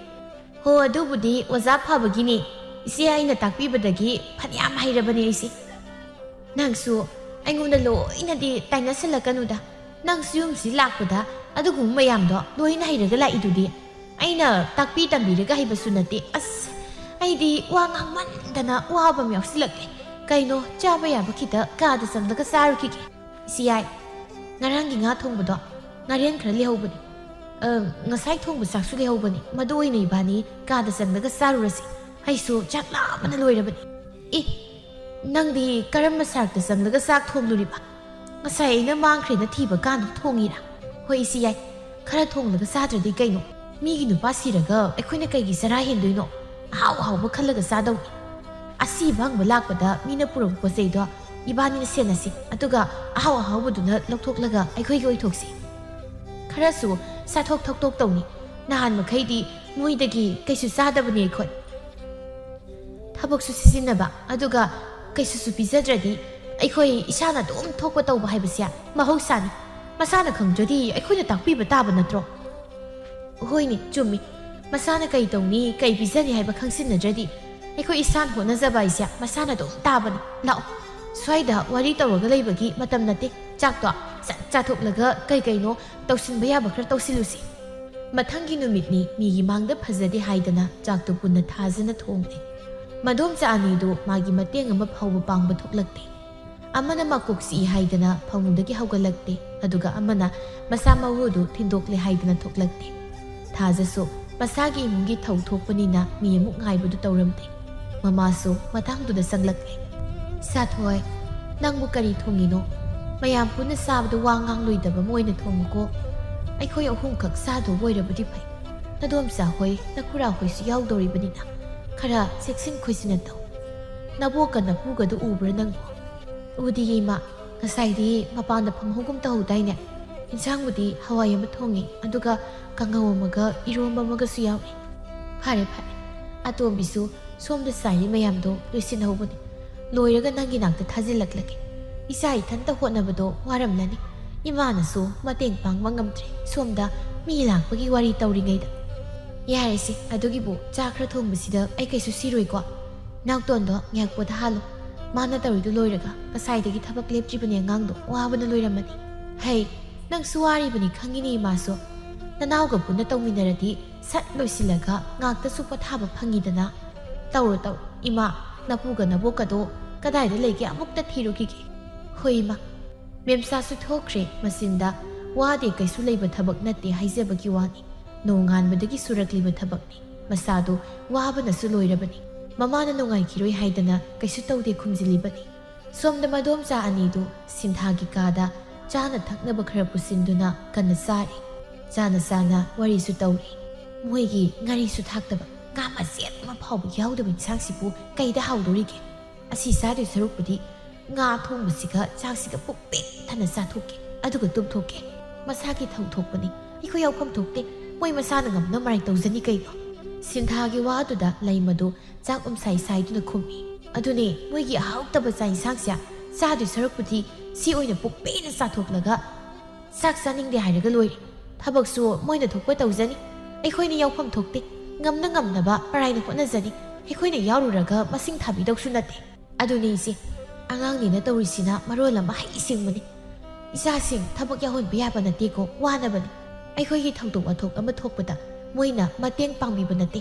ꯍꯣ, ꯑꯗꯨꯕꯨꯗꯤ ꯑꯣꯖꯥ ꯐꯕꯒꯤꯅꯤ꯫ ꯏꯆꯦ ꯌꯥꯏꯅ ꯇꯥꯛꯄꯤꯕꯗꯒꯤ ꯐꯅꯌꯥꯝ ꯍꯩꯔꯕꯅꯤ ꯑꯩꯁꯦ꯫ ꯅꯪꯁꯨ ꯑꯩꯉꯣꯟꯗ ꯂꯣꯏꯅꯗꯤ ꯇꯥꯏꯅꯁꯜꯂꯛꯀꯅꯨꯗ꯫ ꯅꯪꯁꯨ ꯌꯨꯝꯁꯤ ꯂꯥꯛꯄꯗ ꯑꯗꯨꯒꯨꯝꯕ ꯃꯌꯥꯝꯗꯣ ꯂꯣꯏꯅ ꯍꯩꯔꯒ ꯂꯥꯛꯏꯗꯨꯗꯤ꯫ ꯑꯩꯅ ꯇꯥꯛꯄꯤ ꯇꯝꯕꯤꯔꯒ ꯍꯩꯕꯁꯨ ꯅꯠꯇꯦ꯫ ꯑꯁ, ꯑꯩꯗꯤ ꯋꯥ ꯉꯥꯡꯃꯟꯗꯅ ꯋꯥꯕ ꯑꯃ ꯌꯥꯎꯁꯤꯜꯂꯛꯂꯦ꯫ ꯀꯩꯅꯣ, ꯆꯥꯕ ꯌꯥꯕ ꯈꯤꯇ ꯀꯥꯗ ꯆꯪꯂꯒ ꯆꯥꯔꯨꯈꯤꯒꯦ꯫ ꯏꯆꯦ ꯌꯥꯏ, ꯉꯔꯥꯡꯒꯤ ꯉꯥ ꯊꯣꯡꯕꯗꯣ ꯉꯥꯔꯦꯟ ꯈꯔ ꯂꯩꯍꯧꯕꯅꯤ꯫ ꯑ, ꯉꯁꯥꯏ ꯊꯣꯡꯕ ꯆꯥꯛꯁꯨ ꯂꯩꯍꯧꯕꯅꯤ꯫ ꯃꯗꯨ ꯑꯣꯏꯅ ꯏꯕꯥꯅꯤ ꯀꯥꯗ ꯆꯪꯂꯒ ꯆꯥꯔꯨꯔꯁꯤ꯫ ꯑꯩꯁꯨ ꯆꯥꯛ ꯂꯥꯝꯕꯅ ꯂꯣꯏꯔꯕꯅꯤ꯫ ꯑꯦ, ꯅꯪꯗꯤ ꯀꯔꯝꯕ ꯁꯔꯛꯇ ꯆꯪꯂꯒ ꯆꯥꯛ ꯊꯣꯡꯂꯨꯔꯤꯕ? ꯉꯁꯥꯏ ꯑꯩꯅ ꯃꯥꯡꯈ꯭ꯔꯦꯅ ꯊꯤꯕ ꯀꯥꯟꯗ ꯊꯣꯡꯉꯤꯔꯥ? ꯍꯣꯏ, ꯏꯆꯦ ꯌꯥꯏ, ꯈꯔ ꯊꯣꯡꯂꯒ ꯆꯥꯗ꯭ꯔꯗꯤ ꯀꯩꯅꯣ? ꯃꯤꯒꯤ ꯅꯨꯄꯥ ꯁꯤꯔꯒ ꯑꯩꯈꯣꯏꯅ ꯀꯩꯒꯤ ꯆꯔꯥ ꯍꯦꯟꯗꯣꯏꯅꯣ? ꯑꯍꯥꯎ ꯑꯍꯥꯎꯕ ꯈꯜꯂꯒ ꯆꯥꯗꯧꯅꯤ꯫ ꯑꯁꯤꯕ ꯍꯪꯕ ꯂꯥꯛꯄꯗ ꯃꯤꯅ ꯄꯨꯔꯛꯄ ꯄꯣꯠ ꯆꯩꯗꯣ ꯏꯕꯥꯅꯤꯅ ꯁꯦꯟꯅꯁꯤ, ꯑꯗꯨꯒ ꯑꯍꯥꯎ ꯑꯍꯥꯎꯕꯗꯨꯅ ꯂꯧꯊꯣꯛꯂꯒ ꯑꯩꯈꯣꯏꯒꯤ ꯑꯣꯏꯊꯣꯛꯁꯤ꯫ ꯈꯔꯁꯨ ꯆꯥꯊꯣꯛ ꯊꯛꯇꯣꯛ ꯇꯧꯅꯤ꯫ ꯅꯍꯥꯟ ꯃꯈꯩꯗꯤ ꯃꯣꯏꯗꯒꯤ ꯀꯩꯁꯨ ꯆꯥꯗꯕꯅꯤ ꯑꯩꯈꯣꯏ꯫ ꯊꯕꯛꯁꯨ ꯁꯤꯖꯤꯟꯅꯕ, ꯑꯗꯨꯒ ꯀꯩꯁꯨꯁꯨ ꯄꯤꯖꯗ꯭ꯔꯗꯤ ꯑꯩꯈꯣꯏ ꯏꯁꯥꯅ ꯑꯗꯨꯝ ꯊꯣꯛꯄ ꯇꯧꯕ ꯍꯥꯏꯕꯁꯦ ꯃꯍꯧꯁꯥꯅꯤ꯫ ꯃꯁꯥꯅ ꯈꯪꯗ꯭ꯔꯗꯤ ꯑꯩꯈꯣꯏꯅ ꯇꯥꯛꯄꯤꯕ ꯇꯥꯕ ꯅꯠꯇ꯭ꯔꯣ? ꯍꯣꯏꯅꯦ, ꯆꯨꯝꯃꯤ꯫ ꯃꯁꯥꯅ ꯀꯩ ꯇꯧꯅꯤ, ꯀꯩ ꯄꯤꯖꯅꯤ ꯍꯥꯏꯕ ꯈꯪꯁꯤꯟꯅꯗ꯭ꯔꯗꯤ ꯑꯩꯈꯣꯏ ꯏꯁꯥꯅ ꯍꯣꯠꯅꯖꯕ ꯍꯥꯏꯁꯦ ꯃꯁꯥꯅ ꯑꯗꯨꯝ ꯇꯥꯕꯅꯤ꯫ ꯂꯥꯛꯑꯣ, ꯁ꯭ꯋꯥꯏꯗ ꯋꯥꯔꯤ ꯇꯧꯔꯒ ꯂꯩꯕꯒꯤ ꯃꯇꯝ ꯅꯠꯇꯦ꯫ ꯆꯥꯛꯇꯣ ꯁꯠ ꯆꯥꯊꯣꯛꯂꯒ ꯀꯩ ꯀꯩꯅꯣ ꯇꯧꯁꯤꯟꯕ ꯌꯥꯕ ꯈꯔ ꯇꯧꯁꯤꯜꯂꯨꯁꯤ꯫ ꯃꯊꯪꯒꯤ ꯅꯨꯃꯤꯠꯅꯤ, ꯃꯤꯒꯤ ꯃꯥꯡꯗ ꯐꯖꯗꯦ ꯍꯥꯏꯗꯅ ꯆꯥꯛꯇꯨ ꯄꯨꯟꯅ ꯊꯥꯖꯅ ꯊꯣꯡꯂꯦ꯫ ꯃꯗꯣꯝꯆꯥ ꯑꯅꯤꯗꯨ ꯃꯥꯒꯤ ꯃꯇꯦꯡ ꯑꯃ ꯐꯥꯎꯕ ꯄꯥꯡꯕ ꯊꯣꯛꯂꯛꯇꯦ꯫ ꯑꯃꯅ ꯃꯀꯣꯛ ꯆꯤꯛꯏ ꯍꯥꯏꯗꯅ ꯐꯃꯨꯡꯗꯒꯤ ꯍꯧꯒꯠꯂꯛꯇꯦ, ꯑꯗꯨꯒ ꯑꯃꯅ ꯃꯁꯥ ꯃꯎꯗꯨ ꯊꯤꯟꯗꯣꯛꯂꯦ ꯍꯥꯏꯗꯅ ꯊꯣꯛꯂꯛꯇꯦ꯫ ꯊꯥꯖꯁꯨ ꯃꯁꯥꯒꯤ ꯏꯃꯨꯡꯒꯤ ꯊꯧ ꯊꯣꯛꯄꯅꯤꯅ ꯃꯤ ꯑꯃꯨꯛ ꯉꯥꯏꯕꯗꯨ ꯇꯧꯔꯝꯗꯦ꯫ ꯃꯃꯥꯁꯨ ꯃꯇꯥꯡꯗꯨꯗ ꯆꯪꯂꯛꯂꯦ꯫ "ꯁꯥꯊꯣꯏ, ꯅꯪꯕꯨ ꯀꯔꯤ ꯊꯣꯡꯉꯤꯅꯣ? ꯃꯌꯥꯝ ꯄꯨꯟꯅ ꯆꯥꯕꯗ ꯋꯥ ꯉꯥꯡꯂꯣꯏꯗꯕ ꯑꯃ ꯑꯣꯏꯅ ꯊꯣꯡꯉꯨꯀꯣ꯫ ꯑꯩꯈꯣꯏ ꯑꯍꯨꯝꯈꯛ ꯆꯥꯗꯧꯕ ꯑꯣꯏꯔꯕꯗꯤ ꯐꯩ꯫ ꯅꯗꯣꯝꯆꯥ ꯍꯣꯏ, ꯅꯈꯨꯔꯥ ꯍꯣꯏꯁꯨ ꯌꯥꯎꯗꯧꯔꯤꯕꯅꯤꯅ ꯈꯔ ꯆꯦꯛꯁꯤꯟ ꯈꯣꯏꯁꯤꯟꯅ ꯇꯧ꯫ ꯅꯕꯣꯛꯀ ꯅꯄꯨꯒꯗꯨ ꯎꯕ꯭ꯔꯥ ꯅꯪꯕꯨ?" "ꯎꯗꯤꯌꯦ ꯏꯃꯥ, ꯉꯁꯥꯏꯗꯤ ꯃꯄꯥꯟꯗ ꯐꯝꯍꯧꯒꯨꯝ ꯇꯧꯍꯧꯗꯥꯏꯅꯦ? ꯏꯟꯁꯥꯡꯕꯨꯗꯤ ꯍꯋꯥꯏ ꯑꯃ ꯊꯣꯡꯉꯤ, ꯑꯗꯨꯒ ꯀꯥꯡꯍꯧ ꯑꯃꯒ ꯏꯔꯣꯝꯕ ꯑꯃꯒꯁꯨ ꯌꯥꯎꯏ꯫" "ꯐꯔꯦ ꯐꯔꯦ, ꯑꯇꯣꯝꯕꯤꯁꯨ ꯁꯣꯝꯗ ꯆꯥꯏꯔꯤ ꯃꯌꯥꯝꯗꯣ ꯂꯣꯏꯁꯤꯟꯍꯧꯕꯅꯤ꯫ ꯂꯣꯏꯔꯒ ꯅꯪꯒꯤ ꯅꯥꯛꯇ ꯊꯥꯖꯤꯜꯂꯛꯂꯒꯦ꯫ ꯏꯆꯥ ꯏꯊꯟꯇ ꯍꯣꯠꯅꯕꯗꯣ ꯋꯥꯔꯝꯂꯅꯤ꯫ ꯏꯃꯥꯅꯁꯨ ꯃꯇꯦꯡ ꯄꯥꯡꯕ ꯉꯝꯗ꯭ꯔꯦ, ꯁꯣꯝꯗ ꯃꯤ ꯂꯥꯛꯄꯒꯤ ꯋꯥꯔꯤ ꯇꯧꯔꯤꯉꯩꯗ꯫ ꯌꯥꯔꯦꯁꯦ, ꯑꯗꯨꯒꯤꯕꯨ ꯆꯥ ꯈꯔ ꯊꯣꯡꯕꯁꯤꯗ ꯑꯩ ꯀꯩꯁꯨ ꯁꯤꯔꯣꯏꯀꯣ꯫ ꯅꯥꯎꯇꯣꯟꯗꯣ ꯉꯥꯏꯍꯥꯛ ꯄꯣꯊꯥꯍꯜꯂꯣ꯫ ꯃꯥꯅ ꯇꯧꯔꯤꯗꯨ ꯂꯣꯏꯔꯒ ꯉꯁꯥꯏꯗꯒꯤ ꯊꯕꯛ ꯂꯦꯞꯇ꯭ꯔꯤꯕꯅꯦ ꯑꯉꯥꯡꯗꯣ, ꯋꯥꯕꯅ ꯂꯣꯏꯔꯝꯃꯅꯤ꯫ ꯍꯩ, ꯅꯪꯁꯨ ꯋꯥꯔꯤꯕꯅꯤ ꯈꯪꯉꯤꯅꯦ ꯏꯃꯥꯁꯨ꯫ ꯅꯅꯥꯎꯒ ꯄꯨꯟꯅ ꯇꯧꯃꯤꯟꯅꯔꯗꯤ ꯁꯠ ꯂꯣꯏꯁꯤꯜꯂꯒ ꯉꯥꯛꯇꯁꯨ ꯄꯣꯊꯥꯕ ꯐꯪꯉꯤꯗꯅ꯫ ꯇꯧꯔꯣ ꯇꯧꯔꯣ ꯏꯃꯥ, ꯅꯄꯨꯒ ꯅꯕꯣꯛꯀꯗꯣ ꯀꯗꯥꯏꯗ ꯂꯩꯒꯦ ꯑꯃꯨꯛꯇ ꯊꯤꯔꯨꯈꯤꯒꯦ꯫" "ꯍꯣꯏ ꯏꯃꯥ꯫" ꯃꯦꯝꯆꯥꯁꯨ ꯊꯣꯛꯈ꯭ꯔꯦ꯫ ꯃꯆꯤꯟꯗ "ꯋꯥꯗꯦ, ꯀꯩꯁꯨ ꯂꯩꯕ ꯊꯕꯛ ꯅꯠꯇꯦ" ꯍꯥꯏꯖꯕꯒꯤ ꯋꯥꯅꯤ꯫ ꯅꯣꯡꯉꯥꯟꯕꯗꯒꯤ ꯁꯨꯔꯛꯂꯤꯕ ꯊꯕꯛꯅꯤ꯫ ꯃꯁꯥꯗꯣ ꯋꯥꯕꯅꯁꯨ ꯂꯣꯏꯔꯕꯅꯤ꯫ ꯃꯃꯥꯅ ꯅꯨꯡꯉꯥꯏꯈꯤꯔꯣꯏ ꯍꯥꯏꯗꯅ ꯀꯩꯁꯨ ꯇꯧꯗꯦ ꯈꯨꯝꯖꯤꯜꯂꯤꯕꯅꯤ꯫ ꯁꯣꯝꯗ ꯃꯗꯣꯝꯆꯥ ꯑꯅꯤꯗꯨ ꯁꯤꯟꯊꯥꯒꯤ ꯀꯥꯗ ꯆꯥꯅ ꯊꯛꯅꯕ ꯈꯔ ꯄꯨꯁꯤꯟꯗꯨꯅ ꯀꯟꯅ ꯆꯥꯔꯤ꯫ ꯆꯥꯅ ꯆꯥꯅ ꯋꯥꯔꯤꯁꯨ ꯇꯧꯔꯤ꯫ ꯃꯣꯏꯒꯤ ꯉꯥꯔꯤꯁꯨ ꯊꯥꯛꯇꯕ, ꯉꯥ ꯃꯆꯦꯠ ꯑꯃ ꯐꯥꯎꯕ ꯌꯥꯎꯗꯕ ꯏꯟꯁꯥꯡꯁꯤꯕꯨ ꯀꯩꯗ ꯍꯥꯎꯗꯣꯔꯤꯒꯦ? ꯑꯁꯤ ꯆꯥꯗꯣꯏ ꯁꯔꯨꯛꯄꯨꯗꯤ ꯉꯥ ꯊꯣꯡꯕꯁꯤꯒ ꯆꯥꯛꯁꯤꯒ ꯄꯨꯛ ꯄꯤꯛ ꯊꯟꯅ ꯆꯥꯊꯣꯛꯀꯦ, ꯑꯗꯨꯒ ꯇꯨꯝꯊꯣꯛꯀꯦ꯫ ꯃꯁꯥꯒꯤ ꯊꯧ ꯊꯣꯛꯄꯅꯤ, ꯑꯩꯈꯣꯏ ꯌꯥꯎꯐꯝ ꯊꯣꯛꯇꯦ꯫ ꯃꯣꯏ ꯃꯁꯥꯅ ꯉꯝꯅ ꯃꯔꯥꯏ ꯇꯧꯖꯅꯤ ꯀꯩꯅꯣ꯫ ꯁꯤꯟꯊꯥꯒꯤ ꯋꯥꯗꯨꯗ ꯂꯩꯃꯗꯨ ꯆꯥꯛ ꯎꯝꯁꯥꯏ ꯁꯥꯏꯗꯨꯅ ꯈꯨꯝꯃꯤ꯫ ꯑꯗꯨꯅꯦ, ꯃꯣꯏꯒꯤ ꯑꯍꯥꯎꯇꯕ ꯆꯥꯛ ꯏꯟꯁꯥꯡꯁꯦ ꯆꯥꯗꯣꯏ ꯁꯔꯨꯛꯄꯨꯗꯤ ꯁꯤ ꯑꯣꯏꯅ ꯄꯨꯛ ꯄꯤꯛꯅ ꯆꯥꯊꯣꯛꯂꯒ ꯆꯥꯛ ꯆꯥꯅꯤꯡꯗꯦ ꯍꯥꯏꯔꯒ ꯂꯣꯏꯔꯦ꯫ ꯊꯕꯛꯁꯨ ꯃꯣꯏꯅ ꯊꯣꯛꯄ ꯇꯧꯖꯅꯤ, ꯑꯩꯈꯣꯏꯅ ꯌꯥꯎꯐꯝ ꯊꯣꯛꯇꯦ꯫ ꯉꯝꯅ ꯉꯝꯅꯕ ꯄꯔꯥꯏꯅ ꯍꯣꯠꯅꯖꯅꯤ, ꯑꯩꯈꯣꯏꯅ ꯌꯥꯎꯔꯨꯔꯒ ꯃꯁꯤꯡ ꯊꯥꯕꯤꯗꯧꯁꯨ ꯅꯠꯇꯦ꯫ ꯑꯗꯨꯅꯦ ꯏꯆꯦ, ꯑꯉꯥꯡꯅꯦꯅ ꯇꯧꯔꯤꯁꯤꯅ ꯃꯔꯣꯜ ꯑꯃ ꯍꯩ ꯁꯤꯡꯕꯅꯤ꯫ ꯏꯆꯥꯁꯤꯡ ꯊꯕꯛ ꯌꯥꯎꯍꯟꯕ ꯌꯥꯕ ꯅꯠꯇꯦꯀꯣ, ꯋꯥꯅꯕꯅꯤ꯫ ꯑꯩꯈꯣꯏꯒꯤ ꯊꯧꯗꯣꯛ ꯋꯥꯊꯣꯛ ꯑꯃ ꯊꯣꯛꯄꯗ ꯃꯣꯏꯅ ꯃꯇꯦꯡ ꯄꯥꯡꯕꯤꯕ ꯅꯠꯇꯦ꯫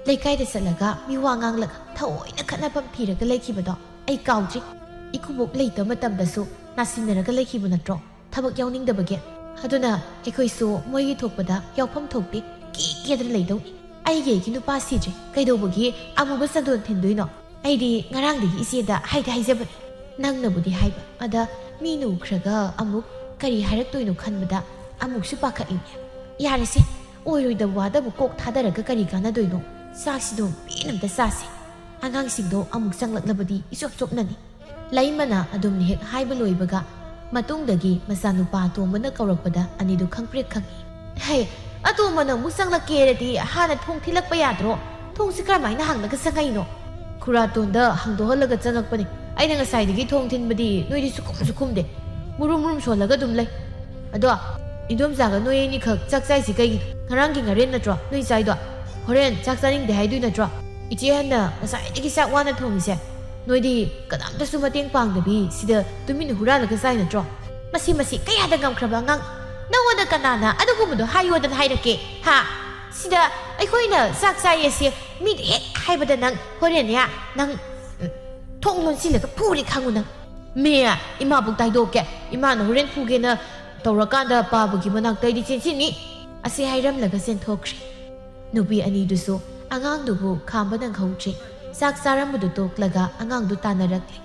ꯂꯩꯀꯥꯏꯗ ꯆꯠꯂꯒ ꯃꯤꯋꯥ ꯉꯥꯡꯂꯒ ꯊꯑꯣꯏꯅ ꯈꯠꯅꯐꯝ ꯊꯤꯔꯒ ꯂꯩꯈꯤꯕꯗꯣ ꯑꯩ ꯀꯥꯎꯗ꯭ꯔꯤ꯫ ꯏꯀꯨꯕꯣꯛ ꯂꯩꯇꯕ ꯃꯇꯝꯗꯁꯨ ꯅꯥꯁꯤꯟꯅꯔꯒ ꯂꯩꯈꯤꯕ ꯅꯠꯇ꯭ꯔꯣ? ꯊꯕꯛ ꯌꯥꯎꯅꯤꯡꯗꯕꯒꯤ꯫ ꯑꯗꯨꯅ ꯑꯩꯈꯣꯏꯁꯨ ꯃꯣꯏꯒꯤ ꯊꯣꯛꯄꯗ ꯌꯥꯎꯐꯝ ꯊꯣꯛꯇꯦ, ꯀꯦ ꯀꯦꯗꯅ ꯂꯩꯗꯧꯅꯤ꯫ ꯑꯩꯒꯤ ꯑꯩꯒꯤ ꯅꯨꯄꯥ ꯁꯤꯗ꯭ꯔꯤ, ꯀꯩꯗꯧꯕꯒꯤ ꯑꯃꯨꯕ ꯆꯟꯗꯣꯟ ꯊꯤꯟꯗꯣꯏꯅꯣ? ꯑꯩꯗꯤ ꯉꯔꯥꯡꯗꯒꯤ ꯏꯆꯦꯗ ꯍꯥꯏꯗꯤ ꯍꯥꯏꯖꯕꯅꯤ, ꯅꯪꯅꯕꯨꯗꯤ ꯍꯥꯏꯕ, ꯑꯗ ꯃꯤꯅ ꯎꯈ꯭ꯔꯒ ꯑꯃꯨꯛ ꯀꯔꯤ ꯍꯥꯏꯔꯛꯇꯣꯏꯅꯣ ꯈꯟꯕꯗ ꯑꯃꯨꯛꯁꯨ ꯄꯥꯈꯠꯂꯤꯅꯦ꯫ ꯌꯥꯔꯦꯁꯦ, ꯑꯣꯏꯔꯣꯏꯗꯕ ꯋꯥꯗꯕꯨ ꯀꯣꯛ ꯊꯥꯗꯔꯒ ꯀꯔꯤ ꯀꯥꯟꯅꯗꯣꯏꯅꯣ? ꯆꯥꯛꯁꯤꯗꯣ ꯄꯦꯟꯅ ꯑꯝꯇ ꯆꯥꯁꯦ꯫ ꯑꯉꯥꯡꯁꯤꯡꯗꯣ ꯑꯃꯨꯛ ꯆꯪꯂꯛꯂꯕꯗꯤ ꯏꯆꯣꯞ ꯆꯣꯞꯅꯅꯤ꯫ ꯂꯩꯃꯅ ꯑꯗꯨꯝ ꯍꯦꯛ ꯍꯥꯏꯕ ꯂꯣꯏꯕꯒ ꯃꯇꯨꯡꯗꯒꯤ ꯃꯆꯥꯅꯨꯄꯥ ꯑꯇꯣꯝꯕꯅ ꯀꯧꯔꯛꯄꯗ ꯑꯅꯤꯗꯨ ꯈꯪꯄ꯭ꯔꯦꯛ ꯈꯪꯏ꯫ "ꯍꯦ, ꯑꯇꯣꯝꯕ ꯅꯪꯕꯨ ꯆꯪꯂꯛꯀꯦꯔꯗꯤ ꯍꯥꯟꯅ ꯊꯣꯡ ꯊꯤꯜꯂꯛꯄ ꯌꯥꯗ꯭ꯔꯣ? ꯊꯣꯡꯁꯤ ꯀꯔꯝꯍꯥꯏꯅ ꯍꯥꯡꯂꯒ ꯆꯪꯉꯛꯏꯅꯣ?" "ꯈꯨꯔꯥꯇꯣꯟꯗ ꯍꯥꯡꯗꯣꯛꯍꯜꯂꯒ ꯆꯪꯉꯛꯄꯅꯤ꯫ ꯑꯩꯅ ꯉꯁꯥꯏꯗꯒꯤ ꯊꯣꯡ ꯊꯤꯟꯕꯗꯤ ꯅꯣꯏꯗꯤ ꯁꯨꯈꯨꯝꯁꯨ ꯈꯨꯝꯗꯦ꯫ ꯃꯨꯔꯨꯝ ꯃꯨꯔꯨꯝ ꯁꯣꯜꯂꯒ ꯑꯗꯨꯝ ꯂꯩ꯫ ꯑꯗꯣ, ꯏꯟꯗꯣꯝꯆꯥꯒ ꯅꯣꯏ ꯑꯅꯤꯈꯛ ꯆꯥꯛ ꯆꯥꯏꯁꯤ ꯀꯩꯒꯤꯅꯣ? ꯉꯔꯥꯡꯒꯤ ꯉꯥꯔꯦꯟ ꯅꯠꯇ꯭ꯔꯣ ꯅꯣꯏ ꯆꯥꯏꯗꯣ? ꯍꯣꯔꯦꯟ ꯆꯥꯛ ꯆꯥꯅꯤꯡꯗꯦ ꯍꯥꯏꯗꯣꯏ ꯅꯠꯇ꯭ꯔꯣ? ꯏꯆꯦ ꯍꯟꯅ ꯉꯁꯥꯏꯗꯒꯤ ꯆꯥꯛ ꯋꯥꯅ ꯊꯣꯡꯉꯤꯁꯦ꯫ ꯅꯣꯏꯗꯤ ꯀꯅꯥꯝꯇꯁꯨ ꯃꯇꯦꯡ ꯄꯥꯡꯗꯕꯤ ꯁꯤꯗ ꯇꯨꯃꯤꯟꯅ ꯍꯨꯔꯥꯜꯂꯒ ꯆꯥꯏ ꯅꯠꯇ꯭ꯔꯣ?" "ꯃꯁꯤ, ꯃꯁꯤ ꯀꯌꯥꯗ ꯉꯝꯈ꯭ꯔꯕ ꯑꯉꯥꯡ? ꯅꯉꯣꯟꯗ ꯀꯅꯥꯅ ꯑꯗꯨꯒꯨꯝꯕꯗꯣ ꯍꯥꯏꯌꯣꯗꯅ ꯍꯥꯏꯔꯛꯀꯦ? ꯍꯥ? ꯁꯤꯗ ꯑꯩꯈꯣꯏꯅ ꯆꯥꯛ ꯆꯥꯏꯌꯦꯁꯦ ꯃꯤꯗ ꯍꯦꯛ ꯍꯥꯏꯕꯗ ꯅꯪ ꯍꯣꯔꯦꯟꯅꯦ, ꯅꯪ, ꯎꯝ, ꯊꯣꯡ ꯂꯣꯟꯁꯤꯜꯂꯒ ꯐꯨꯔꯦ ꯈꯪꯉꯨ ꯅꯪ꯫ ꯃꯦ, ꯏꯃꯥꯕꯨꯛꯇ ꯍꯥꯏꯗꯣꯛꯀꯦ꯫ ꯏꯃꯥꯅ ꯍꯣꯔꯦꯟ ꯐꯨꯒꯦꯅ ꯇꯧꯔꯀꯥꯟꯗ ꯄꯥꯕꯒꯤ ꯃꯅꯥꯛꯇ ꯑꯩꯗꯤ ꯆꯦꯟꯁꯤꯟꯅꯤ꯫" ꯑꯁꯤ ꯍꯥꯏꯔꯝꯂꯒ ꯆꯦꯟꯊꯣꯛꯈ꯭ꯔꯦ꯫ ꯅꯨꯄꯤ ꯑꯅꯤꯗꯨꯁꯨ ꯑꯉꯥꯡꯗꯨꯕꯨ ꯈꯥꯝꯕ ꯅꯪꯍꯧꯗ꯭ꯔꯦ꯫ ꯆꯥꯛ ꯆꯥꯔꯝꯕꯗꯨ ꯇꯣꯛꯂꯒ ꯑꯉꯥꯡꯗꯨ ꯇꯥꯟꯅꯔꯛꯂꯦ꯫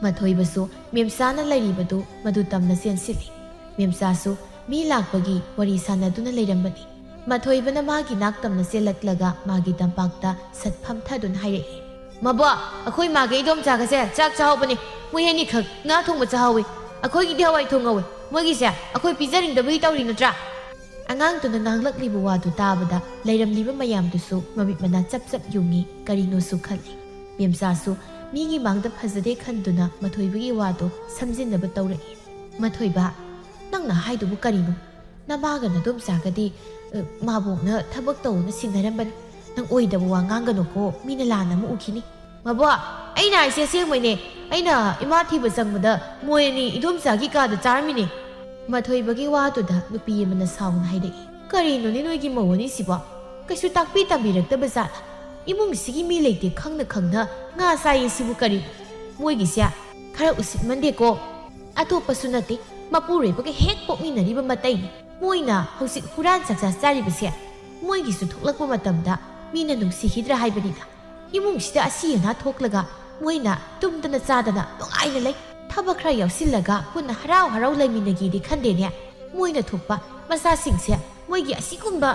ꯃꯊꯣꯏꯕꯁꯨ ꯃꯦꯝꯆꯥꯅ ꯂꯩꯔꯤꯕꯗꯨ ꯃꯗꯨ ꯇꯝꯅ ꯆꯦꯟꯁꯤꯜꯂꯤ꯫ ꯃꯦꯝꯆꯥꯁꯨ ꯃꯤ ꯂꯥꯛꯄꯒꯤ ꯋꯥꯔꯤ ꯁꯥꯟꯅꯗꯨꯅ ꯂꯩꯔꯝꯕꯅꯤ꯫ ꯃꯊꯣꯏꯕꯅ ꯃꯥꯒꯤ ꯅꯥꯛ ꯇꯝꯅ ꯆꯦꯜꯂꯛꯂꯒ ꯃꯥꯒꯤ ꯇꯝꯄꯥꯛꯇ ꯁꯠ ꯐꯝꯊꯗꯨꯅ ꯍꯥꯏꯔꯛꯏ꯫ "ꯃꯕꯣꯛ, ꯑꯩꯈꯣꯏ ꯃꯥꯒ ꯏꯗꯣꯝꯆꯥꯒꯁꯦ ꯆꯥꯛ ꯆꯥꯍꯧꯕꯅꯤ꯫ "ꯃꯣꯏ ꯑꯅꯤꯈꯛ ꯉꯥ ꯊꯣꯡꯕ ꯆꯥꯍꯧꯋꯤ, ꯑꯩꯈꯣꯏꯒꯤꯗꯤ ꯍꯋꯥꯏ ꯊꯣꯡꯍꯧꯋꯤ꯫ ꯃꯣꯏꯒꯤꯁꯦ ꯑꯩꯈꯣꯏ ꯄꯤꯖꯅꯤꯡꯗꯕꯒꯤ ꯇꯧꯔꯤ ꯅꯠꯇ꯭ꯔꯥ?" ꯑꯉꯥꯡꯗꯨꯅ ꯉꯥꯡꯂꯛꯂꯤꯕ ꯋꯥꯗꯨ ꯇꯥꯕꯗ ꯂꯩꯔꯝꯂꯤꯕ ꯃꯌꯥꯝꯗꯨꯁꯨ ꯃꯃꯤꯠ ꯃꯅꯥ ꯆꯞ ꯆꯞ ꯌꯨꯡꯉꯤ, ꯀꯔꯤꯅꯣꯁꯨ ꯈꯜꯂꯤ꯫ ꯃꯦꯝꯆꯥꯁꯨ ꯃꯤꯒꯤ ꯃꯥꯡꯗ ꯐꯖꯗꯦ ꯈꯟꯗꯨꯅ ꯃꯊꯣꯏꯕꯒꯤ ꯋꯥꯗꯨ ꯁꯝꯖꯤꯟꯅꯕ ꯇꯧꯔꯛꯏ꯫ "ꯃꯊꯣꯏꯕ, ꯅꯪꯅ ꯍꯥꯏꯗꯨꯕꯨ ꯀꯔꯤꯅꯣ? ꯅꯃꯥꯒ ꯅꯗꯣꯝꯆꯥꯒꯗꯤ, ꯑ, ꯃꯥꯕꯣꯛꯅ ꯊꯕꯛ ꯇꯧꯅ ꯁꯤꯟꯅꯔꯝꯕꯅꯤ꯫ ꯅꯪ ꯑꯣꯏꯗꯕ ꯋꯥ ꯉꯥꯡꯒꯅꯨꯀꯣ, ꯃꯤꯅ ꯂꯥꯟꯅ ꯑꯃꯨꯛ ꯎꯈꯤꯅꯤ꯫" "ꯃꯕꯣꯛ, ꯑꯩꯅ ꯍꯥꯏꯁꯦ ꯑꯁꯦꯡꯕꯩꯅꯦ꯫ ꯑꯩꯅ ꯏꯃꯥ ꯊꯤꯕ ꯆꯪꯕꯗ ꯃꯣꯏ ꯑꯅꯤ ꯏꯗꯣꯝꯆꯥꯒꯤ ꯀꯥꯗ ꯆꯥꯔꯝꯃꯤꯅꯦ꯫" ꯃꯊꯣꯏꯕꯒꯤ ꯋꯥꯗꯨꯗ ꯅꯨꯄꯤ ꯑꯃꯅ ꯁꯥꯎꯅ ꯍꯥꯏꯔꯛꯏ, "ꯀꯔꯤꯅꯣꯅꯦ ꯅꯣꯏꯒꯤ ꯃꯧ ꯑꯅꯤꯁꯤꯕꯣ? ꯀꯩꯁꯨ ꯇꯥꯛꯄꯤ ꯇꯝꯕꯤꯔꯛꯇꯕ ꯖꯥꯠꯂ? ꯏꯃꯨꯡꯁꯤꯒꯤ ꯃꯤ ꯂꯩꯇꯦ ꯈꯪꯅ ꯈꯪꯅ ꯉꯥ ꯆꯥꯏꯌꯦ ꯁꯤꯕꯨ ꯀꯔꯤ? ꯃꯣꯏꯒꯤꯁꯦ ꯈꯔ ꯎꯁꯤꯠꯃꯟꯗꯦꯀꯣ꯫ ꯑꯇꯣꯞꯄꯁꯨ ꯅꯠꯇꯦ, ꯃꯄꯨꯔꯣꯏꯕꯒ ꯍꯦꯛ ꯄꯣꯛꯃꯤꯟꯅꯔꯤꯕ ꯃꯇꯩꯅꯤ꯫ ꯃꯣꯏꯅ ꯍꯧꯖꯤꯛ ꯍꯨꯔꯥꯟ ꯆꯥꯛꯆꯥ ꯆꯥꯔꯤꯕꯁꯦ ꯃꯣꯏꯒꯤꯁꯨ ꯊꯣꯛꯂꯛꯄ ꯃꯇꯝꯗ ꯃꯤꯅ ꯅꯨꯡꯁꯤꯈꯤꯗ꯭ꯔꯥ ꯍꯥꯏꯕꯅꯤꯗ꯫ ꯏꯃꯨꯡꯁꯤꯗ ꯑꯁꯤ ꯑꯅꯥ ꯊꯣꯛꯂꯒ ꯃꯣꯏꯅ ꯇꯨꯝꯗꯅ ꯆꯥꯗꯅ ꯅꯨꯡꯉꯥꯏꯅ ꯂꯩ꯫ ꯊꯕꯛ ꯈꯔ ꯌꯥꯎꯁꯤꯜꯂꯒ ꯄꯨꯟꯅ ꯍꯔꯥꯎ ꯍꯔꯥꯎ ꯂꯩꯃꯤꯟꯅꯒꯦꯗꯤ ꯈꯟꯗꯦꯅꯦ꯫ ꯃꯣꯏꯅ ꯊꯣꯛꯄ ꯃꯆꯥꯁꯤꯡꯁꯦ, ꯃꯣꯏꯒꯤ ꯑꯁꯤꯒꯨꯝꯕ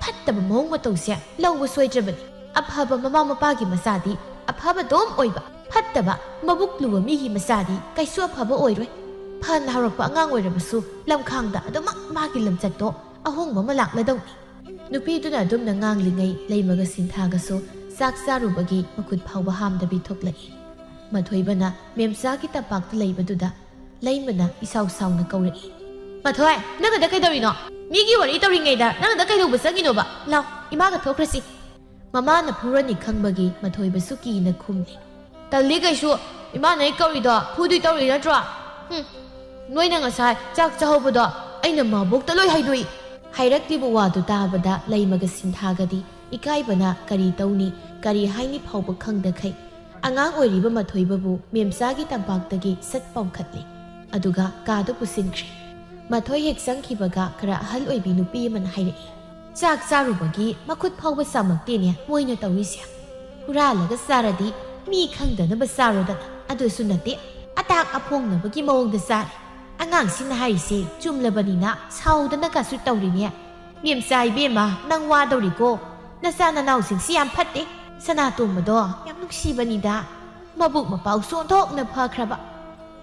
ꯐꯠꯇꯕ ꯃꯑꯣꯡ ꯃꯇꯧꯁꯦ ꯂꯧꯕ ꯁꯣꯏꯗ꯭ꯔꯕꯅꯤ꯫ ꯑꯐꯕ ꯃꯃꯥ ꯃꯄꯥꯒꯤ ꯃꯆꯥꯗꯤ ꯑꯐꯕ ꯑꯗꯨꯝ ꯑꯣꯏꯕ, ꯐꯠꯇꯕ ꯃꯕꯨꯛ ꯂꯨꯕ ꯃꯤꯒꯤ ꯃꯆꯥꯗꯤ ꯀꯩꯁꯨ ꯑꯐꯕ ꯑꯣꯏꯔꯣꯏ꯫ ꯐꯅ ꯍꯧꯔꯛꯄ ꯑꯉꯥꯡ ꯑꯣꯏꯔꯕꯁꯨ ꯂꯝꯈꯥꯡꯗ ꯑꯗꯨꯃꯛ ꯃꯥꯒꯤ ꯂꯝꯆꯠꯇꯣ ꯑꯍꯣꯡꯕ ꯑꯃ ꯂꯥꯛꯂꯗꯧꯅꯤ꯫" ꯅꯨꯄꯤꯗꯨꯅ ꯑꯗꯨꯝꯅ ꯉꯥꯡꯂꯤꯉꯩ ꯂꯩꯃꯒ ꯁꯤꯟꯊꯥꯒꯁꯨ ꯆꯥꯛ ꯆꯥꯔꯨꯕꯒꯤ ꯃꯈꯨꯠ ꯐꯥꯎꯕ ꯍꯥꯝꯗꯕꯤ ꯊꯣꯛꯂꯛꯏ꯫ ꯃꯊꯣꯏꯕꯅ ꯃꯦꯝꯆꯥꯒꯤ ꯇꯝꯄꯥꯛꯇ ꯂꯩꯕꯗꯨꯗ ꯂꯩꯃꯅ ꯏꯁꯥꯎ ꯁꯥꯎꯅ ꯀꯧꯔꯛꯏ, "ꯃꯊꯣꯏ, ꯅꯪ ꯑꯗ ꯀꯩꯗꯧꯔꯤꯅꯣ? ꯃꯤꯒꯤ ꯋꯥꯔꯤ ꯇꯧꯔꯤꯉꯩꯗ ꯅꯪ ꯑꯗ ꯀꯩꯗꯧꯕ ꯆꯪꯉꯤꯅꯣꯕ? ꯂꯥꯎ, ꯏꯃꯥꯒ ꯊꯣꯛꯈ꯭ꯔꯁꯤ꯫" ꯃꯃꯥꯅ ꯐꯨꯔꯅꯤ ꯈꯪꯕꯒꯤ ꯃꯊꯣꯏꯕꯁꯨ ꯀꯤꯅ ꯈꯨꯝꯂꯤ, "ꯇꯜꯂꯤ ꯀꯩꯁꯨ, ꯏꯃꯥꯅ ꯑꯩ ꯀꯧꯔꯤꯗꯣ ꯐꯨꯗꯣꯏ ꯇꯧꯔꯤ ꯅꯠꯇ꯭ꯔꯣ? ꯍꯨꯝ, ꯅꯣꯏꯅ ꯉꯁꯥꯏ ꯆꯥꯛ ꯆꯥꯍꯧꯕꯗꯣ ꯑꯩꯅ ꯃꯕꯣꯛꯇ ꯂꯣꯏ ꯍꯥꯏꯗꯣꯛꯏ꯫" ꯍꯥꯏꯔꯛꯂꯤꯕ ꯋꯥꯗꯨ ꯇꯥꯕꯗ ꯂꯩꯃꯒ ꯁꯤꯟꯊꯥꯒꯗꯤ ꯏꯀꯥꯏꯕꯅ ꯀꯔꯤ ꯇꯧꯅꯤ, ꯀꯔꯤ ꯍꯥꯏꯅꯤ ꯐꯥꯎꯕ ꯈꯪꯗꯈꯩ ꯑꯉꯥꯡ ꯑꯣꯏꯔꯤꯕ ꯃꯊꯣꯏꯕꯕꯨ ꯃꯦꯝꯆꯥꯒꯤ ꯇꯝꯄꯥꯛꯇꯒꯤ ꯁꯠ ꯄꯥꯎꯈꯠꯂꯤ꯫ ꯑꯗꯨꯒ ꯀꯥꯗ ꯄꯨꯁꯤꯟꯈ꯭ꯔꯦ꯫ ꯃꯊꯣꯏ ꯍꯦꯛ ꯆꯪꯈꯤꯕꯒ ꯈꯔ ꯑꯍꯜ ꯑꯣꯏꯕꯤ ꯅꯨꯄꯤ ꯑꯃꯅ ꯍꯥꯏꯔꯛꯏ, "ꯆꯥꯛ ꯆꯥꯔꯨꯕꯒꯤ ꯃꯈꯨꯠ ꯐꯥꯎꯕ ꯆꯥꯝꯃꯛꯇꯦꯅꯦ ꯃꯣꯏꯅ ꯇꯧꯔꯤꯁꯦ꯫ ꯍꯨꯔꯥꯜꯂꯒ ꯆꯥꯔꯗꯤ ꯃꯤ ꯈꯪꯗꯅꯕ ꯆꯥꯔꯣꯗꯅ, ꯑꯗꯨꯁꯨ ꯅꯠꯇꯦ, ꯑꯇꯥꯛ ꯑꯐꯣꯡꯅꯕꯒꯤ ꯃꯑꯣꯡꯗ ꯆꯥꯔꯦ꯫ ꯑꯉꯥꯡꯁꯤꯅ ꯍꯥꯏꯔꯤꯁꯦ ꯆꯨꯝꯂꯕꯅꯤꯅ ꯁꯥꯎꯗꯅ ꯀꯥꯁꯨ ꯇꯧꯔꯤꯅꯦ꯫ ꯃꯦꯝꯆꯥ ꯏꯕꯦꯝꯃ, ꯅꯪ ꯋꯥꯗꯧꯔꯤꯀꯣ꯫ ꯅꯆꯥ ꯅꯅꯥꯎꯁꯤꯡꯁꯤ ꯌꯥꯝ ꯐꯠꯇꯦ꯫ ꯁꯅꯥꯇꯣꯝꯕꯗꯣ ꯌꯥꯝ ꯅꯨꯡꯁꯤꯕꯅꯤꯗ꯫" ꯃꯕꯨꯛ ꯃꯄꯥꯎ ꯁꯣꯟꯊꯣꯛꯅ ꯐꯈ꯭ꯔꯕ꯫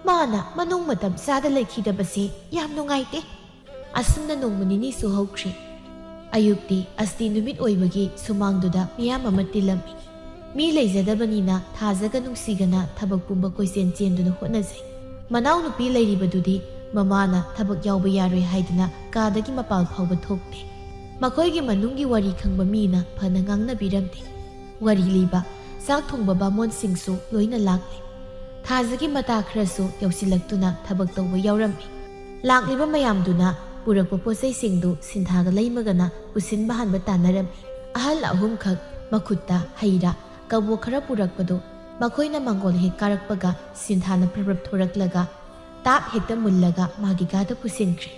ꯃꯥꯅ ꯃꯅꯨꯡ ꯃꯇꯝ ꯆꯥꯗ ꯂꯩꯈꯤꯗꯕꯁꯦ ꯌꯥꯝ ꯅꯨꯡꯉꯥꯏꯇꯦ꯫ ꯑꯁꯨꯝꯅ ꯅꯣꯡꯃ ꯅꯤꯅꯤꯁꯨ ꯍꯧꯈ꯭ꯔꯦ꯫ ꯑꯌꯨꯛꯇꯤ ꯑꯁꯇꯤ ꯅꯨꯃꯤꯠ ꯑꯣꯏꯕꯒꯤ ꯁꯨꯃꯥꯡꯗꯨꯗ ꯃꯤꯌꯥꯝ ꯑꯃ ꯇꯤꯜꯂꯝꯃꯤ꯫ ꯃꯤ ꯂꯩꯖꯗꯕꯅꯤꯅ ꯊꯥꯖꯒ ꯅꯨꯡꯁꯤꯒꯅ ꯊꯕꯛ ꯄꯨꯝꯕ ꯀꯣꯏꯆꯦꯟ ꯆꯦꯟꯗꯨꯅ ꯍꯣꯠꯅꯖꯩ꯫ ꯃꯅꯥꯎꯅꯨꯄꯤ ꯂꯩꯔꯤꯕꯗꯨꯗꯤ ꯃꯃꯥꯅ ꯊꯕꯛ ꯌꯥꯎꯕ ꯌꯥꯔꯣꯏ ꯍꯥꯏꯗꯨꯅ ꯀꯥꯗꯒꯤ ꯃꯄꯥꯜ ꯐꯥꯎꯕ ꯊꯣꯛꯇꯦ꯫ ꯃꯈꯣꯏꯒꯤ ꯃꯅꯨꯡꯒꯤ ꯋꯥꯔꯤ ꯈꯪꯕ ꯃꯤꯅ ꯐꯅ ꯉꯥꯡꯅꯕꯤꯔꯝꯗꯦ꯫ ꯋꯥꯔꯤ ꯂꯤꯕ, ꯆꯥꯛ ꯊꯣꯡꯕ ꯕꯥꯃꯣꯟꯁꯤꯡꯁꯨ ꯂꯣꯏꯅ ꯂꯥꯛꯂꯦ꯫ ꯊꯥꯖꯒꯤ ꯃꯇꯥ ꯈꯔꯁꯨ ꯌꯧꯁꯤꯜꯂꯛꯇꯨꯅ ꯊꯕꯛ ꯇꯧꯕ ꯌꯥꯎꯔꯝꯃꯤ꯫ ꯂꯥꯛꯂꯤꯕ ꯃꯌꯥꯝꯗꯨꯅ ꯄꯨꯔꯛꯄ ꯄꯣꯠꯆꯩꯁꯤꯡꯗꯨ ꯁꯤꯟꯊꯥꯒ ꯂꯩꯃꯒꯅ ꯄꯨꯁꯤꯟꯕ ꯍꯥꯟꯕ ꯇꯥꯟꯅꯔꯝꯃꯤ꯫ ꯑꯍꯜ ꯑꯍꯨꯝꯈꯛ ꯃꯈꯨꯠꯇ ꯍꯩ ꯔꯥ, ꯀꯕꯣꯛ ꯈꯔ ꯄꯨꯔꯛꯄꯗꯨ ꯃꯈꯣꯏꯅ ꯃꯥꯡꯒꯣꯜ ꯍꯦꯛ ꯀꯥꯔꯛꯄꯒ ꯁꯤꯟꯊꯥꯅ ꯄ꯭ꯔꯞ ꯄ꯭ꯔꯞ ꯊꯣꯔꯛꯂꯒ ꯇꯥꯞ ꯍꯦꯛꯇ ꯃꯨꯜꯂꯒ ꯃꯥꯒꯤ ꯀꯥꯗ ꯄꯨꯁꯤꯟꯈ꯭ꯔꯦ꯫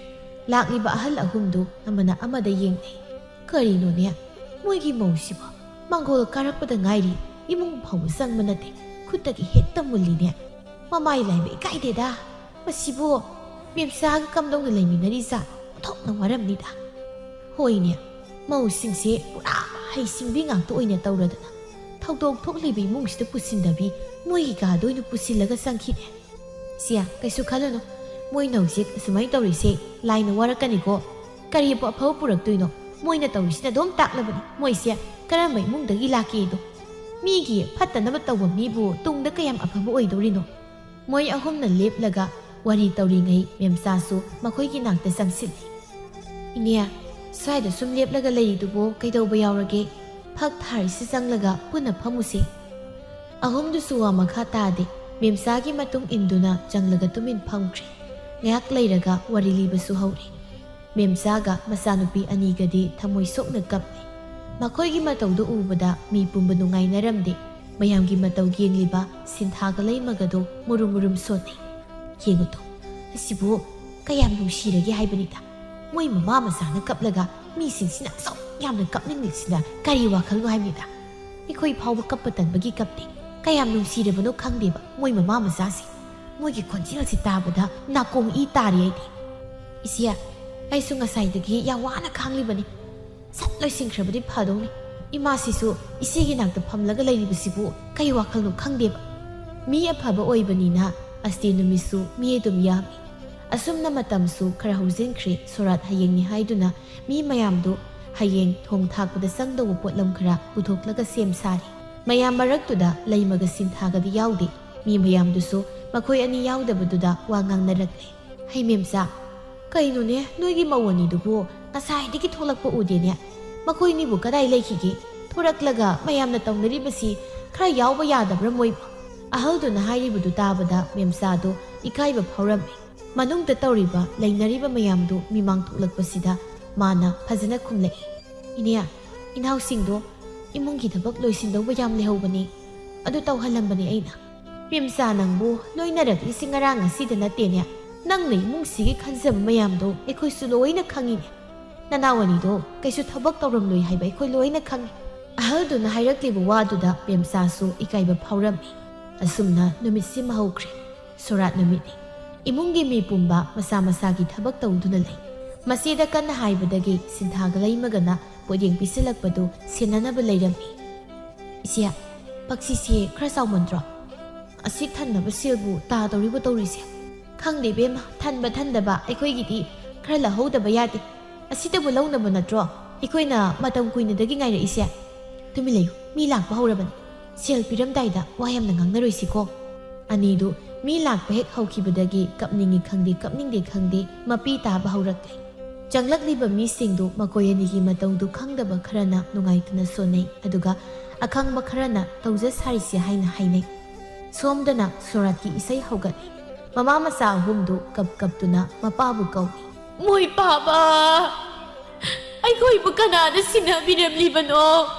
ꯂꯥꯛꯂꯤꯕ ꯑꯍꯜ ꯑꯍꯨꯝꯗꯨ ꯑꯃꯅ ꯑꯃꯗ ꯌꯦꯡꯅꯩ꯫ "ꯀꯔꯤꯅꯣꯅꯦ? ꯃꯣꯏꯒꯤ ꯃꯧꯁꯤꯕꯣ? ꯃꯥꯡꯒꯣꯜ ꯀꯥꯔꯛꯄꯗ ꯉꯥꯏꯔꯤ, ꯏꯃꯨꯡ ꯐꯥꯎꯕ ꯆꯪꯕ ꯅꯠꯇꯦ, ꯈꯨꯠꯇꯒꯤ ꯍꯦꯛꯇ ꯃꯨꯜꯂꯤꯅꯦ꯫ ꯃꯃꯥꯏ ꯂꯥꯏꯕ ꯏꯀꯥꯏꯗꯦꯗ꯫ ꯃꯁꯤꯕꯨ ꯃꯦꯝꯆꯥꯒ ꯀꯝꯗꯧꯅ ꯂꯩꯃꯤꯟꯅꯔꯤꯖꯥꯠꯅꯣ? ꯑꯣꯟꯊꯣꯛꯅ ꯋꯥꯔꯝꯅꯤꯗ꯫ ꯍꯣꯏꯅꯦ, ꯃꯧꯁꯤꯡꯁꯦ ꯄꯨꯔꯥ ꯍꯩꯁꯤꯡꯕꯤ ꯉꯥꯛꯇ ꯑꯣꯏꯅ ꯇꯧꯔꯗꯅ ꯊꯧꯗꯣꯛ ꯊꯣꯛꯂꯤꯕ ꯏꯃꯨꯡꯁꯤꯗ ꯄꯨꯁꯤꯟꯗꯕꯤ, ꯃꯣꯏꯒꯤ ꯀꯥꯗ ꯑꯣꯏꯅ ꯄꯨꯁꯤꯜꯂꯒ ꯆꯪꯈꯤꯅꯦ꯫ ꯁꯤꯌꯥ, ꯀꯩꯁꯨ ꯈꯜꯂꯨꯅꯨ꯫ ꯃꯣꯏꯅ ꯍꯧꯖꯤꯛ ꯑꯁꯨꯃꯥꯏꯅ ꯇꯧꯔꯤꯁꯦ ꯂꯥꯏꯅ ꯋꯥꯔꯛꯀꯅꯤꯀꯣ꯫ ꯀꯔꯤꯕꯨ ꯑꯐꯕ ꯄꯨꯔꯛꯇꯣꯏꯅꯣ? ꯃꯣꯏꯅ ꯇꯧꯔꯤꯁꯤꯅ ꯑꯗꯨꯝ ꯇꯥꯛꯂꯕꯅꯤ ꯃꯣꯏꯁꯦ ꯀꯔꯝꯕ ꯏꯃꯨꯡꯗꯒꯤ ꯂꯥꯛꯀꯦꯗꯣ꯫ ꯃꯤꯒꯤ ꯐꯠꯇꯅꯕ ꯇꯧꯕ ꯃꯤꯕꯨ ꯇꯨꯡꯗ ꯀꯌꯥꯝ ꯑꯐꯕ ꯑꯣꯏꯗꯧꯔꯤꯅꯣ?" ꯃꯣꯏ ꯑꯍꯨꯝꯅ ꯂꯦꯞꯂꯒ ꯋꯥꯔꯤ ꯇꯧꯔꯤꯉꯩ ꯃꯦꯝꯆꯥꯁꯨ ꯃꯈꯣꯏꯒꯤ ꯅꯥꯛꯇ ꯆꯪꯁꯤꯜꯂꯤ꯫ "ꯏꯅꯦ, ꯁ꯭ꯋꯥꯏꯗ ꯁꯨꯝ ꯂꯦꯞꯂꯒ ꯂꯩꯔꯤꯗꯨꯕꯨ ꯀꯩꯗꯧꯕ ꯌꯥꯎꯔꯒꯦ? ꯐꯛ ꯊꯥꯔꯤꯁꯤ ꯆꯪꯂꯒ ꯄꯨꯟꯅ ꯐꯝꯃꯨꯁꯦ꯫" ꯑꯍꯨꯝꯗꯨꯁꯨ ꯋꯥ ꯃꯈꯥ ꯇꯥꯗꯦ꯫ ꯃꯦꯝꯆꯥꯒꯤ ꯃꯇꯨꯡ ꯏꯟꯗꯨꯅ ꯆꯪꯂꯒ ꯇꯨꯃꯤꯟ ꯐꯝꯈ꯭ꯔꯦ꯫ ꯉꯥꯏꯍꯥꯛ ꯂꯩꯔꯒ ꯋꯥꯔꯤ ꯂꯤꯕꯁꯨ ꯍꯧꯔꯦ꯫ ꯃꯦꯝꯆꯥꯒ ꯃꯆꯥꯅꯨꯄꯤ ꯑꯅꯤꯒꯗꯤ ꯊꯃꯣꯏ ꯁꯣꯛꯅ ꯀꯞꯂꯤ꯫ ꯃꯈꯣꯏꯒꯤ ꯃꯇꯧꯗꯨ ꯎꯕꯗ ꯃꯤ ꯄꯨꯝꯕ ꯅꯨꯡꯉꯥꯏꯅꯔꯝꯗꯦ꯫ ꯃꯌꯥꯝꯒꯤ ꯃꯇꯧ ꯌꯦꯡꯂꯤꯕ ꯁꯤꯟꯊꯥꯒ ꯂꯩꯃꯒꯗꯣ ꯃꯨꯔꯨꯝ ꯃꯨꯔꯨꯝ ꯁꯣꯟꯅꯩ꯫ "ꯌꯦꯡꯉꯨ ꯇꯣ, ꯑꯁꯤꯕꯨ ꯀꯌꯥꯝ ꯅꯨꯡꯁꯤꯔꯒꯦ ꯍꯥꯏꯕꯅꯤꯗ꯫ ꯃꯣꯏ ꯃꯃꯥ ꯃꯆꯥꯅ ꯀꯞꯂꯒ ꯃꯤꯁꯤꯡꯁꯤꯅ ꯑꯁꯨꯛ ꯌꯥꯝꯅ ꯀꯞꯅꯤꯡꯂꯤꯁꯤꯅ ꯀꯔꯤ ꯋꯥꯈꯜꯅꯣ ꯍꯥꯏꯕꯅꯤꯗ꯫ ꯑꯩꯈꯣꯏ ꯐꯥꯎꯕ ꯀꯞꯄ ꯇꯟꯕꯒꯤ ꯀꯞꯇꯦ꯫ ꯀꯌꯥꯝ ꯅꯨꯡꯁꯤꯔꯕꯅꯣ ꯈꯪꯗꯦꯕ ꯃꯣꯏ ꯃꯃꯥ ꯃꯆꯥꯁꯦ꯫ ꯃꯣꯏꯒꯤ ꯈꯣꯟꯖꯦꯜꯁꯤ ꯇꯥꯕꯗ ꯅꯥꯀꯣꯡ ꯏ ꯇꯥꯔꯤ ꯑꯩꯗꯤ꯫ ꯏꯆꯦ, ꯑꯩꯁꯨ ꯉꯁꯥꯏꯗꯒꯤ ꯌꯥꯝ ꯋꯥꯅ ꯈꯥꯡꯂꯤꯕꯅꯤ꯫ ꯁꯠ ꯂꯣꯏꯁꯤꯟꯈ꯭ꯔꯕꯗꯤ ꯐꯗꯧꯅꯤ꯫ ꯏꯃꯥꯁꯤꯁꯨ ꯏꯆꯦꯒꯤ ꯅꯥꯛꯇ ꯐꯝꯂꯒ ꯂꯩꯔꯤꯕꯁꯤꯕꯨ ꯀꯩ ꯋꯥꯈꯜꯅꯣ ꯈꯪꯗꯦꯕ꯫ ꯃꯤ ꯑꯐꯕ ꯑꯣꯏꯕꯅꯤꯅ ꯑꯁꯇꯤ ꯅꯨꯃꯤꯠꯁꯨ ꯃꯤ ꯑꯗꯨꯝ ꯌꯥꯝꯃꯤ꯫ ꯑꯁꯨꯝꯅ ꯃꯇꯝꯁꯨ ꯈꯔ ꯍꯧꯖꯤꯟꯈ꯭ꯔꯦ꯫ ꯁꯣꯔꯥꯠ ꯍꯌꯦꯡꯅꯤ ꯍꯥꯏꯗꯨꯅ ꯃꯤ ꯃꯌꯥꯝꯗꯨ ꯍꯌꯦꯡ ꯊꯣꯡ ꯊꯥꯛꯄꯗ ꯆꯪꯗꯧꯕ ꯄꯣꯠꯂꯝ ꯈꯔ ꯄꯨꯊꯣꯛꯂꯒ ꯁꯦꯝ ꯁꯥꯔꯤ꯫ ꯃꯌꯥꯝ ꯃꯔꯛꯇꯨꯗ ꯂꯩꯃꯒ ꯁꯤꯟꯊꯥꯒꯗꯤ ꯌꯥꯎꯗꯦ꯫ ꯃꯤ ꯃꯌꯥꯝꯗꯨꯁꯨ ꯃꯈꯣꯏ ꯑꯅꯤ ꯌꯥꯎꯗꯕꯗꯨꯗ ꯋꯥ ꯉꯥꯡꯅꯔꯛꯂꯦ꯫ "ꯍꯩ ꯃꯦꯝꯆꯥ, ꯀꯩꯅꯣꯅꯦ, ꯅꯣꯏꯒꯤ ꯃꯧ ꯑꯅꯤꯗꯨꯕꯨ ꯉꯁꯥꯏꯗꯒꯤ ꯊꯣꯛꯂꯛꯄ ꯎꯗꯦꯅꯦ? ꯃꯈꯣꯏꯅꯤꯕꯨ ꯀꯗꯥꯏ ꯂꯩꯈꯤꯒꯦ? ꯊꯣꯔꯛꯂꯒ ꯃꯌꯥꯝꯅ ꯇꯧꯅꯔꯤꯕꯁꯤ ꯈꯔ ꯌꯥꯎꯕ ꯌꯥꯗꯕ꯭ꯔꯥ ꯃꯣꯏꯕꯨ?" ꯑꯍꯜꯗꯨꯅ ꯍꯥꯏꯔꯤꯕꯗꯨ ꯇꯥꯕꯗ ꯃꯦꯝꯆꯥꯗꯨ ꯏꯀꯥꯏꯕ ꯐꯥꯎꯔꯝꯃꯤ꯫ ꯃꯅꯨꯡꯗ ꯇꯧꯔꯤꯕ, ꯂꯩꯅꯔꯤꯕ ꯃꯌꯥꯝꯗꯨ ꯃꯤꯃꯥꯡ ꯊꯣꯛꯂꯛꯄꯁꯤꯗ ꯃꯥꯅ ꯐꯖꯅ ꯈꯨꯝꯂꯛꯏ꯫ "ꯏꯅꯦ, ꯏꯅꯥꯎꯁꯤꯡꯗꯣ ꯏꯃꯨꯡꯒꯤ ꯊꯕꯛ ꯂꯣꯏꯁꯤꯟꯗꯧꯕ ꯌꯥꯝ ꯂꯩꯍꯧꯕꯅꯤ, ꯑꯗꯨ ꯇꯧꯍꯜꯂꯝꯕꯅꯤ ꯑꯩꯅ꯫ ꯃꯦꯝꯆꯥ, ꯅꯪꯕꯨ ꯂꯣꯏꯅꯔꯛꯂꯤꯁꯤ ꯉꯔꯥꯡ ꯉꯁꯤꯗ ꯅꯠꯇꯦꯅꯦ꯫ ꯅꯪꯅ ꯏꯃꯨꯡꯁꯤꯒꯤ ꯈꯟꯖꯕ ꯃꯌꯥꯝꯗꯣ ꯑꯩꯈꯣꯏꯁꯨ ꯂꯣꯏꯅ ꯈꯪꯉꯤꯅꯦ꯫ ꯅꯅꯥꯎ ꯑꯅꯤꯗꯣ ꯀꯩꯁꯨ ꯊꯕꯛ ꯇꯧꯔꯝꯂꯣꯏ ꯍꯥꯏꯕ ꯑꯩꯈꯣꯏ ꯂꯣꯏꯅ ꯈꯪꯉꯤ꯫" ꯑꯍꯜꯗꯨꯅ ꯍꯥꯏꯔꯛꯂꯤꯕ ꯋꯥꯗꯨꯗ ꯃꯦꯝꯆꯥꯁꯨ ꯏꯀꯥꯏꯕ ꯐꯥꯎꯔꯝꯃꯤ꯫ ꯑꯁꯨꯝꯅ ꯅꯨꯃꯤꯠꯁꯤꯃ ꯍꯧꯈ꯭ꯔꯦ꯫ ꯁꯣꯔꯥꯠ ꯅꯨꯃꯤꯠꯅꯤ꯫ ꯏꯃꯨꯡꯒꯤ ꯃꯤ ꯄꯨꯝꯕ ꯃꯁꯥ ꯃꯁꯥꯒꯤ ꯊꯕꯛ ꯇꯧꯗꯨꯅ ꯂꯩ꯫ ꯃꯁꯤꯗ ꯀꯟꯅ ꯍꯥꯏꯕꯗꯒꯤ ꯁꯤꯟꯊꯥꯒ ꯂꯩꯃꯒꯅ ꯄꯣꯠꯌꯦꯡ ꯄꯤꯁꯤꯜꯂꯛꯄꯗꯨ ꯁꯦꯟꯅꯅꯕ ꯂꯩꯔꯝꯃꯤ꯫ "ꯏꯆꯦ, ꯄꯛꯁꯤꯁꯦ ꯈꯔ ꯆꯥꯎꯃꯟꯗ꯭ꯔꯣ? ꯑꯁꯤ ꯊꯟꯅꯕ ꯁꯦꯜꯕꯨ ꯇꯥꯗꯧꯔꯤꯕ ꯇꯧꯔꯤꯁꯦ?" "ꯈꯪꯗꯦ ꯏꯕꯦꯝꯃ, ꯊꯟꯕ ꯊꯟꯗꯕ ꯑꯩꯈꯣꯏꯒꯤꯗꯤ ꯈꯔ ꯂꯧꯍꯧꯗꯕ ꯌꯥꯗꯦ꯫ ꯑꯁꯤꯇꯕꯨ ꯂꯧꯅꯕ ꯅꯠꯇ꯭ꯔꯣ ꯑꯩꯈꯣꯏꯅ ꯃꯇꯝ ꯀꯨꯏꯅꯗꯒꯤ ꯉꯥꯏꯔꯛꯏꯁꯦ? ꯇꯨꯃꯤꯟ ꯂꯩꯌꯨ, ꯃꯤ ꯂꯥꯛꯄ ꯍꯧꯔꯕꯅꯤ꯫ ꯁꯦꯜ ꯄꯤꯔꯝꯗꯥꯏꯗ ꯋꯥ ꯌꯥꯝꯅ ꯉꯥꯡꯅꯔꯣꯏꯁꯤꯀꯣ꯫" ꯑꯅꯤꯗꯨ ꯃꯤ ꯂꯥꯛꯄ ꯍꯦꯛ ꯍꯧꯈꯤꯕꯗꯒꯤ ꯀꯞꯅꯤꯡꯉꯤ ꯈꯪꯗꯦ, ꯀꯞꯅꯤꯡꯗꯦ ꯈꯪꯗꯦ, ꯃꯄꯤ ꯇꯥꯕ ꯍꯧꯔꯛꯂꯦ꯫ ꯆꯪꯂꯛꯂꯤꯕ ꯃꯤꯁꯤꯡꯗꯨ ꯃꯈꯣꯏ ꯑꯅꯤꯒꯤ ꯃꯇꯧꯗꯨ ꯈꯪꯗꯕ ꯈꯔꯅ ꯅꯨꯡꯉꯥꯏꯇꯅ ꯁꯣꯟꯅꯩ, ꯑꯗꯨꯒ ꯑꯈꯪꯕ ꯈꯔꯅ ꯇꯧꯖ ꯁꯥꯔꯤꯁꯦ ꯍꯥꯏꯅ ꯍꯥꯏꯅꯩ꯫ ꯁꯣꯝꯗꯅ ꯁꯣꯔꯥꯠꯀꯤ ꯏꯁꯩ ꯍꯧꯒꯠꯂꯤ꯫ ꯃꯃꯥ ꯃꯆꯥ ꯑꯍꯨꯝꯗꯨ ꯀꯞ ꯀꯞꯇꯨꯅ ꯃꯄꯥꯕꯨ ꯀꯧꯏ꯫ "ꯃꯣꯏ ꯄꯥꯕ, ꯑꯩꯈꯣꯏꯕꯨ ꯀꯅꯥꯅ ꯁꯤꯟꯅꯕꯤꯔꯝꯂꯤꯕꯅꯣ?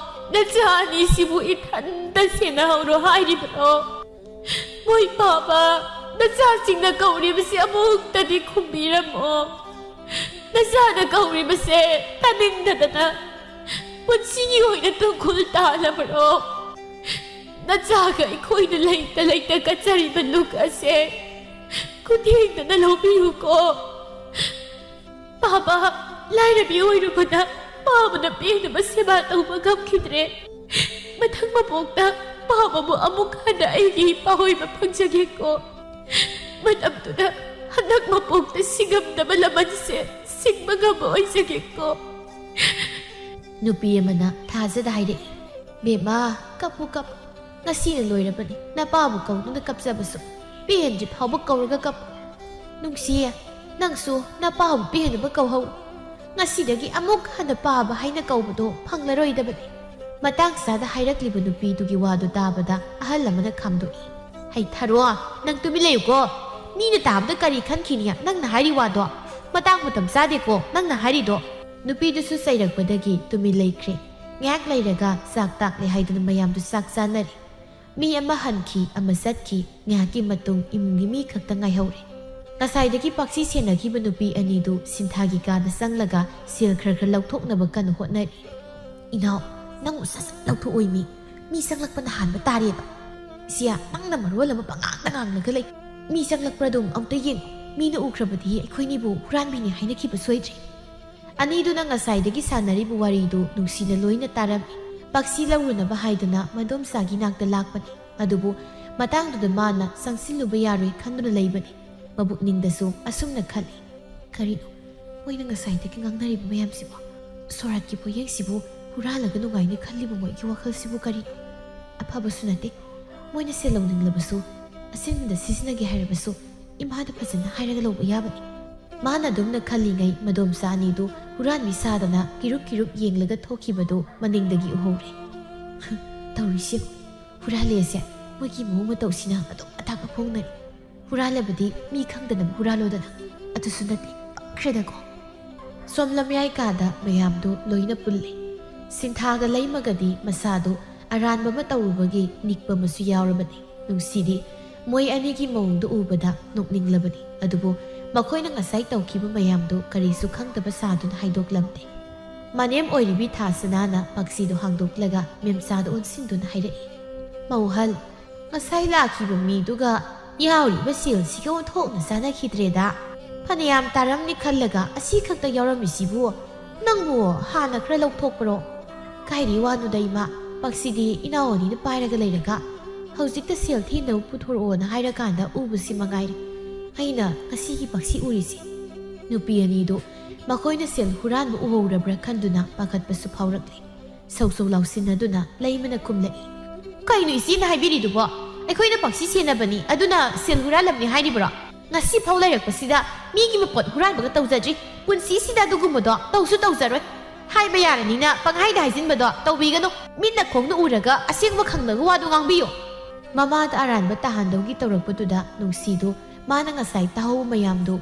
ꯅꯆꯥ ꯑꯅꯤꯁꯤꯕꯨ ꯏꯊꯟꯇ ꯁꯦꯟꯅꯍꯧꯔꯣ ꯍꯥꯏꯔꯤꯕꯅꯣ? ꯃꯣꯏ ꯄꯥꯕ, ꯅꯆꯥꯁꯤꯡꯅ ꯀꯧꯔꯤꯕꯁꯤ ꯑꯃꯨꯛꯇꯗꯤ ꯈꯨꯝꯕꯤꯔꯝꯃꯣ꯫ ꯅꯆꯥꯅ ꯀꯧꯔꯤꯕꯁꯦ ꯇꯥꯅꯤꯡꯗꯗꯅ ꯄꯨꯟꯁꯤꯒꯤ ꯑꯣꯏꯅ ꯇꯨꯡꯈꯨꯜ ꯇꯥꯜꯂꯕ꯭ꯔꯣ? ꯅꯆꯥꯒ ꯑꯩꯈꯣꯏꯅ ꯂꯩꯇ ꯂꯩꯇ ꯀꯠꯆꯔꯤꯕ ꯂꯨꯛ ꯑꯁꯦ ꯈꯨꯊꯦꯡꯗꯅ ꯂꯧꯕꯤꯌꯨꯀꯣ꯫ ꯄꯥꯕ, ꯂꯥꯏꯔꯕꯤ ꯑꯣꯏꯔꯨꯕꯅ ꯄꯥꯕꯅ ꯄꯦꯟꯅꯕ ꯁꯦꯕꯥ ꯇꯧꯕ ꯉꯝꯈꯤꯗ꯭ꯔꯦ꯫ ꯃꯊꯪ ꯃꯄꯣꯛꯇ ꯄꯥꯕꯕꯨ ꯑꯃꯨꯛ ꯍꯟꯅ ꯑꯩꯒꯤ ꯏꯄꯥ ꯑꯣꯏꯕ ꯐꯪꯖꯒꯦꯀꯣ꯫ ꯃꯇꯝꯗꯨꯗ ꯍꯟꯗꯛ ꯃꯄꯣꯛꯇ ꯁꯤꯡꯉꯝꯗꯕ ꯂꯃꯟꯁꯦ ꯁꯤꯡꯕ ꯉꯝꯕ ꯑꯣꯏꯖꯒꯦꯀꯣ꯫ ꯅꯨꯄꯤ ꯑꯃꯅ ꯊꯥꯖꯗ ꯍꯥꯏꯔꯛꯏ, "ꯕꯦꯝꯃ, ꯀꯞꯄꯨ ꯀꯞꯄꯨ, ꯉꯁꯤꯅ ꯂꯣꯏꯔꯕꯅꯤ꯫ ꯅꯄꯥꯕꯨ ꯀꯧꯗꯨꯅ ꯀꯞꯆꯕꯁꯨ ꯄꯦꯟꯗ꯭ꯔꯤ ꯐꯥꯎꯕ ꯀꯧꯔꯒ ꯀꯞꯄꯨ꯫ ꯅꯨꯡꯁꯤꯌꯦ, ꯅꯪꯁꯨ ꯅꯄꯥꯕꯨ ꯄꯦꯟꯅꯕ ꯀꯧꯍꯧ꯫ ꯉꯁꯤꯗꯒꯤ ꯑꯃꯨꯛ ꯍꯟꯅ ꯄꯥꯕ ꯍꯥꯏꯅ ꯀꯧꯕꯗꯣ ꯐꯪꯂꯔꯣꯏꯗꯕꯅꯤ꯫" ꯃꯇꯥꯡ ꯆꯥꯗ ꯍꯥꯏꯔꯛꯂꯤꯕ ꯅꯨꯄꯤꯗꯨꯒꯤ ꯋꯥꯗꯨ ꯇꯥꯕꯗ ꯑꯍꯜ ꯑꯃꯅ ꯈꯥꯝꯗꯣꯛꯏ, "ꯍꯩ ꯊꯔꯣ, ꯅꯪ ꯇꯨꯃꯤꯟ ꯂꯩꯌꯨꯀꯣ꯫ ꯃꯤꯅ ꯇꯥꯕꯗ ꯀꯔꯤ ꯈꯟꯈꯤꯅꯤ ꯅꯪꯅ ꯍꯥꯏꯔꯤ ꯋꯥꯗꯣ? ꯃꯇꯥꯡ ꯃꯇꯝ ꯆꯥꯗꯦꯀꯣ ꯅꯪꯅ ꯍꯥꯏꯔꯤꯗꯣ꯫" ꯅꯨꯄꯤꯗꯨꯁꯨ ꯆꯩꯔꯛꯄꯗꯒꯤ ꯇꯨꯃꯤꯟ ꯂꯩꯈ꯭ꯔꯦ꯫ ꯉꯥꯏꯍꯥꯛ ꯂꯩꯔꯒ ꯆꯥꯛ ꯇꯥꯛꯂꯦ ꯍꯥꯏꯗꯨꯅ ꯃꯌꯥꯝꯗꯨ ꯆꯥꯛ ꯆꯥꯅꯔꯤ꯫ ꯃꯤ ꯑꯃ ꯍꯟꯈꯤ, ꯑꯃ ꯆꯠꯈꯤ꯫ ꯉꯥꯏꯍꯥꯛꯀꯤ ꯃꯇꯨꯡ ꯏꯃꯨꯡꯒꯤ ꯃꯤ ꯈꯛꯇ ꯉꯥꯏꯍꯧꯔꯦ꯫ ꯉꯁꯥꯏꯗꯒꯤ ꯄꯥꯛꯁꯤ ꯁꯦꯟꯅꯈꯤꯕ ꯅꯨꯄꯤ ꯑꯅꯤꯗꯨ ꯁꯤꯟꯊꯥꯒꯤ ꯀꯥꯗ ꯆꯪꯂꯒ ꯁꯦꯜ ꯈꯔ ꯈꯔ ꯂꯧꯊꯣꯛꯅꯕ ꯀꯟꯅ ꯍꯣꯠꯅꯔꯤ꯫ "ꯏꯅꯥꯎ, ꯅꯪꯕꯨ ꯁꯠ ꯁꯠ ꯂꯧꯊꯣꯛꯑꯣꯏ ꯃꯤ꯫ ꯃꯤ ꯆꯪꯂꯛꯄꯅ ꯍꯥꯟꯕ ꯇꯥꯔꯦꯕ꯫ ꯏꯆꯦ, ꯅꯪꯅ ꯃꯔꯣꯜ ꯑꯃ ꯄꯉꯥꯡꯗ ꯉꯥꯡꯂꯒ ꯂꯩ꯫ ꯃꯤ ꯆꯪꯂꯛꯄ꯭ꯔꯥ ꯑꯗꯨꯝ ꯑꯝꯇ ꯌꯦꯡꯉꯨ꯫ ꯃꯤꯅ ꯎꯈ꯭ꯔꯕꯗꯤ ꯑꯩꯈꯣꯏꯅꯤꯕꯨ ꯍꯨꯔꯥꯟꯕꯤꯅꯤ ꯍꯥꯏꯅꯈꯤꯕ ꯁꯣꯏꯗ꯭ꯔꯦ꯫" ꯑꯅꯤꯗꯨꯅ ꯉꯁꯥꯏꯗꯒꯤ ꯁꯥꯟꯅꯔꯤꯕ ꯋꯥꯔꯤꯗꯨ ꯅꯨꯡꯁꯤꯅ ꯂꯣꯏꯅ ꯇꯥꯔꯝꯃꯤ꯫ ꯄꯥꯛꯁꯤ ꯂꯧꯔꯨꯅꯕ ꯍꯥꯏꯗꯨꯅ ꯃꯗꯣꯝꯆꯥꯒꯤ ꯅꯥꯛꯇ ꯂꯥꯛꯄꯅꯤ꯫ ꯑꯗꯨꯕꯨ ꯃꯇꯥꯡꯗꯨꯗ ꯃꯥꯅ ꯆꯪꯁꯤꯜꯂꯨꯕ ꯌꯥꯔꯣꯏ ꯈꯟꯗꯨꯅ ꯂꯩꯕꯅꯤ꯫ ꯃꯕꯨꯛꯅꯤꯡꯗꯁꯨ ꯑꯁꯨꯝꯅ ꯈꯜꯂꯤ, "ꯀꯔꯤꯅꯣ ꯃꯣꯏꯅ ꯉꯁꯥꯏꯗꯒꯤ ꯉꯥꯡꯅꯔꯤꯕ ꯃꯌꯥꯝꯁꯤꯕꯣ? ꯁꯣꯔꯥꯠꯀꯤ ꯄꯣꯌꯦꯡꯁꯤꯕꯨ ꯍꯨꯔꯥꯜꯂꯒ ꯅꯨꯡꯉꯥꯏꯅꯤ ꯈꯜꯂꯤꯕ ꯃꯣꯏꯒꯤ ꯋꯥꯈꯜꯁꯤꯕꯨ ꯀꯔꯤꯅꯣ? ꯑꯐꯕꯁꯨ ꯅꯠꯇꯦ꯫ ꯃꯣꯏꯅ ꯁꯦꯜ ꯂꯧꯅꯤꯡꯂꯕꯁꯨ, ꯑꯁꯤꯟꯕꯗ ꯁꯤꯖꯤꯟꯅꯒꯦ ꯍꯥꯏꯔꯕꯁꯨ ꯏꯃꯥꯗ ꯐꯖꯅ ꯍꯥꯏꯔꯒ ꯂꯧꯕ ꯌꯥꯕꯅꯤ꯫" ꯃꯥꯅ ꯑꯗꯨꯝꯅ ꯈꯜꯂꯤꯉꯩ ꯃꯗꯣꯝꯆꯥ ꯑꯅꯤꯗꯨ ꯍꯨꯔꯥꯟꯕꯤ ꯁꯥꯗꯅ ꯀꯤꯔꯨꯞ ꯀꯤꯔꯨꯞ ꯌꯦꯡꯂꯒ ꯊꯣꯛꯈꯤꯕꯗꯨ ꯃꯅꯤꯡꯗꯒꯤ ꯎꯍꯧꯔꯦ꯫ "ꯇꯧꯔꯤꯁꯦ, ꯍꯨꯔꯥꯜꯂꯦꯁꯦ, ꯃꯣꯏꯒꯤ ꯃꯑꯣꯡ ꯃꯇꯧꯁꯤꯅ ꯑꯗꯨꯝ ꯑꯇꯥꯛꯄ ꯐꯣꯡꯅꯔꯤ꯫ ꯍꯨꯔꯥꯜꯂꯕꯗꯤ ꯃꯤ ꯈꯪꯗꯅꯕ ꯍꯨꯔꯥꯜꯂꯣꯗꯅ꯫ ꯑꯗꯨꯁꯨ ꯅꯠꯇꯦ, ꯄꯛꯈ꯭ꯔꯦꯗꯀꯣ꯫" ꯁꯣꯝ ꯂꯝꯌꯥꯏ ꯀꯥꯗ ꯃꯌꯥꯝꯗꯨ ꯂꯣꯏꯅ ꯄꯨꯜꯂꯤ꯫ ꯁꯤꯟꯊꯥꯒ ꯂꯩꯃꯒꯗꯤ ꯃꯁꯥꯗꯨ ꯑꯔꯥꯟꯕ ꯑꯃ ꯇꯧꯔꯨꯕꯒꯤ ꯅꯤꯛꯄ ꯑꯃꯁꯨ ꯌꯥꯎꯔꯕꯅꯤ꯫ ꯅꯨꯡꯁꯤꯗꯤ ꯃꯣꯏ ꯑꯅꯤꯒꯤ ꯃꯑꯣꯡꯗꯨ ꯎꯕꯗ ꯅꯣꯛꯅꯤꯡꯂꯕꯅꯤ꯫ ꯑꯗꯨꯕꯨ ꯃꯈꯣꯏꯅ ꯉꯁꯥꯏ ꯇꯧꯈꯤꯕ ꯃꯌꯥꯝꯗꯨ ꯀꯔꯤꯁꯨ ꯈꯪꯗꯕ ꯁꯥꯗꯨꯅ ꯍꯥꯏꯗꯣꯛꯂꯝꯗꯦ꯫ ꯃꯅꯦꯝ ꯑꯣꯏꯔꯤꯕꯤ ꯊꯥꯁꯅꯥꯅ ꯄꯥꯛꯁꯤꯗꯨ ꯍꯥꯡꯗꯣꯛꯂꯒ ꯃꯦꯝꯆꯥꯗ ꯑꯣꯟꯁꯤꯟꯗꯨꯅ ꯍꯥꯏꯔꯛꯏ, "ꯃꯧꯍꯜ, ꯉꯁꯥꯏ ꯂꯥꯛꯈꯤꯕ ꯃꯤꯗꯨꯒ ꯌꯥꯎꯔꯤꯕ ꯁꯦꯜꯁꯤꯒ ꯑꯣꯟꯊꯣꯛꯅ ꯆꯥꯟꯅꯈꯤꯗ꯭ꯔꯦꯗ꯫ ꯐꯅꯌꯥꯝ ꯇꯥꯔꯝꯅꯤ ꯈꯜꯂꯒ ꯑꯁꯤ ꯈꯛꯇ ꯌꯥꯎꯔꯝꯃꯤꯁꯤꯕꯨ ꯅꯪꯕꯨ ꯍꯥꯟꯅ ꯈꯔ ꯂꯧꯊꯣꯛꯄ꯭ꯔꯣ? ꯀꯥꯏꯔꯤ ꯋꯥꯅꯨꯗ ꯏꯃꯥ, ꯄꯥꯛꯁꯤꯗꯤ ꯏꯅꯥꯎ ꯑꯅꯤꯅ ꯄꯥꯏꯔꯒ ꯂꯩꯔꯒ ꯍꯧꯖꯤꯛꯇ ꯁꯦꯜ ꯊꯤꯅꯕ ꯄꯨꯊꯣꯔꯛꯑꯣꯅ ꯍꯥꯏꯔꯀꯥꯟꯗ ꯎꯕꯁꯤ ꯃꯉꯥꯏꯔꯦ ꯑꯩꯅ ꯉꯁꯤꯒꯤ ꯄꯥꯛꯁꯤ ꯎꯔꯤꯁꯦ꯫ ꯅꯨꯄꯤ ꯑꯅꯤꯗꯨ ꯃꯈꯣꯏꯅ ꯁꯦꯜ ꯍꯨꯔꯥꯟꯕ ꯎꯍꯧꯔꯕ꯭ꯔꯥ ꯈꯟꯗꯨꯅ ꯄꯥꯈꯠꯄꯁꯨ ꯐꯥꯎꯔꯛꯂꯦ꯫ ꯁꯧ ꯁꯧ ꯂꯥꯎꯁꯤꯟꯅꯗꯨꯅ ꯂꯩꯃꯅ ꯈꯨꯝꯂꯛꯏ, "ꯀꯩꯅꯣ ꯏꯆꯦꯅ ꯍꯥꯏꯕꯤꯔꯤꯗꯨꯕꯣ? ꯑꯩꯈꯣꯏꯅ ꯄꯥꯛꯁꯤ ꯁꯦꯟꯅꯕꯅꯤ, ꯑꯗꯨꯅ ꯁꯦꯜ ꯍꯨꯔꯥꯜꯂꯝꯅꯤ ꯍꯥꯏꯔꯤꯕ꯭ꯔꯣ? ꯉꯁꯤ ꯐꯥꯎ ꯂꯩꯔꯛꯄꯁꯤꯗ ꯃꯤꯒꯤ ꯃꯄꯣꯠ ꯍꯨꯔꯥꯟꯕꯒ ꯇꯧꯖꯗ꯭ꯔꯤ꯫ ꯄꯨꯟꯁꯤꯁꯤꯗ ꯑꯗꯨꯒꯨꯝꯕꯗꯣ ꯇꯧꯁꯨ ꯇꯧꯖꯔꯣꯏ꯫ ꯍꯥꯏꯕ ꯌꯥꯔꯅꯤꯅ ꯄꯪꯍꯥꯏꯗ ꯍꯥꯏꯖꯤꯟꯕꯗꯣ ꯇꯧꯕꯤꯒꯅꯨ꯫ ꯃꯤꯠꯅ ꯈꯣꯡꯅ ꯎꯔꯒ ꯑꯁꯦꯡꯕ ꯈꯪꯂꯒ ꯋꯥꯗꯨ ꯉꯥꯡꯕꯤꯌꯨ꯫" ꯃꯃꯥꯗ ꯑꯔꯥꯟꯕ ꯇꯥꯍꯟꯗꯧꯒꯤ ꯇꯧꯔꯛꯄꯗꯨꯗ ꯅꯨꯡꯁꯤꯗꯨ ꯃꯥꯅ ꯉꯁꯥꯏ ꯇꯥꯍꯧꯕ ꯃꯌꯥꯝꯗꯨ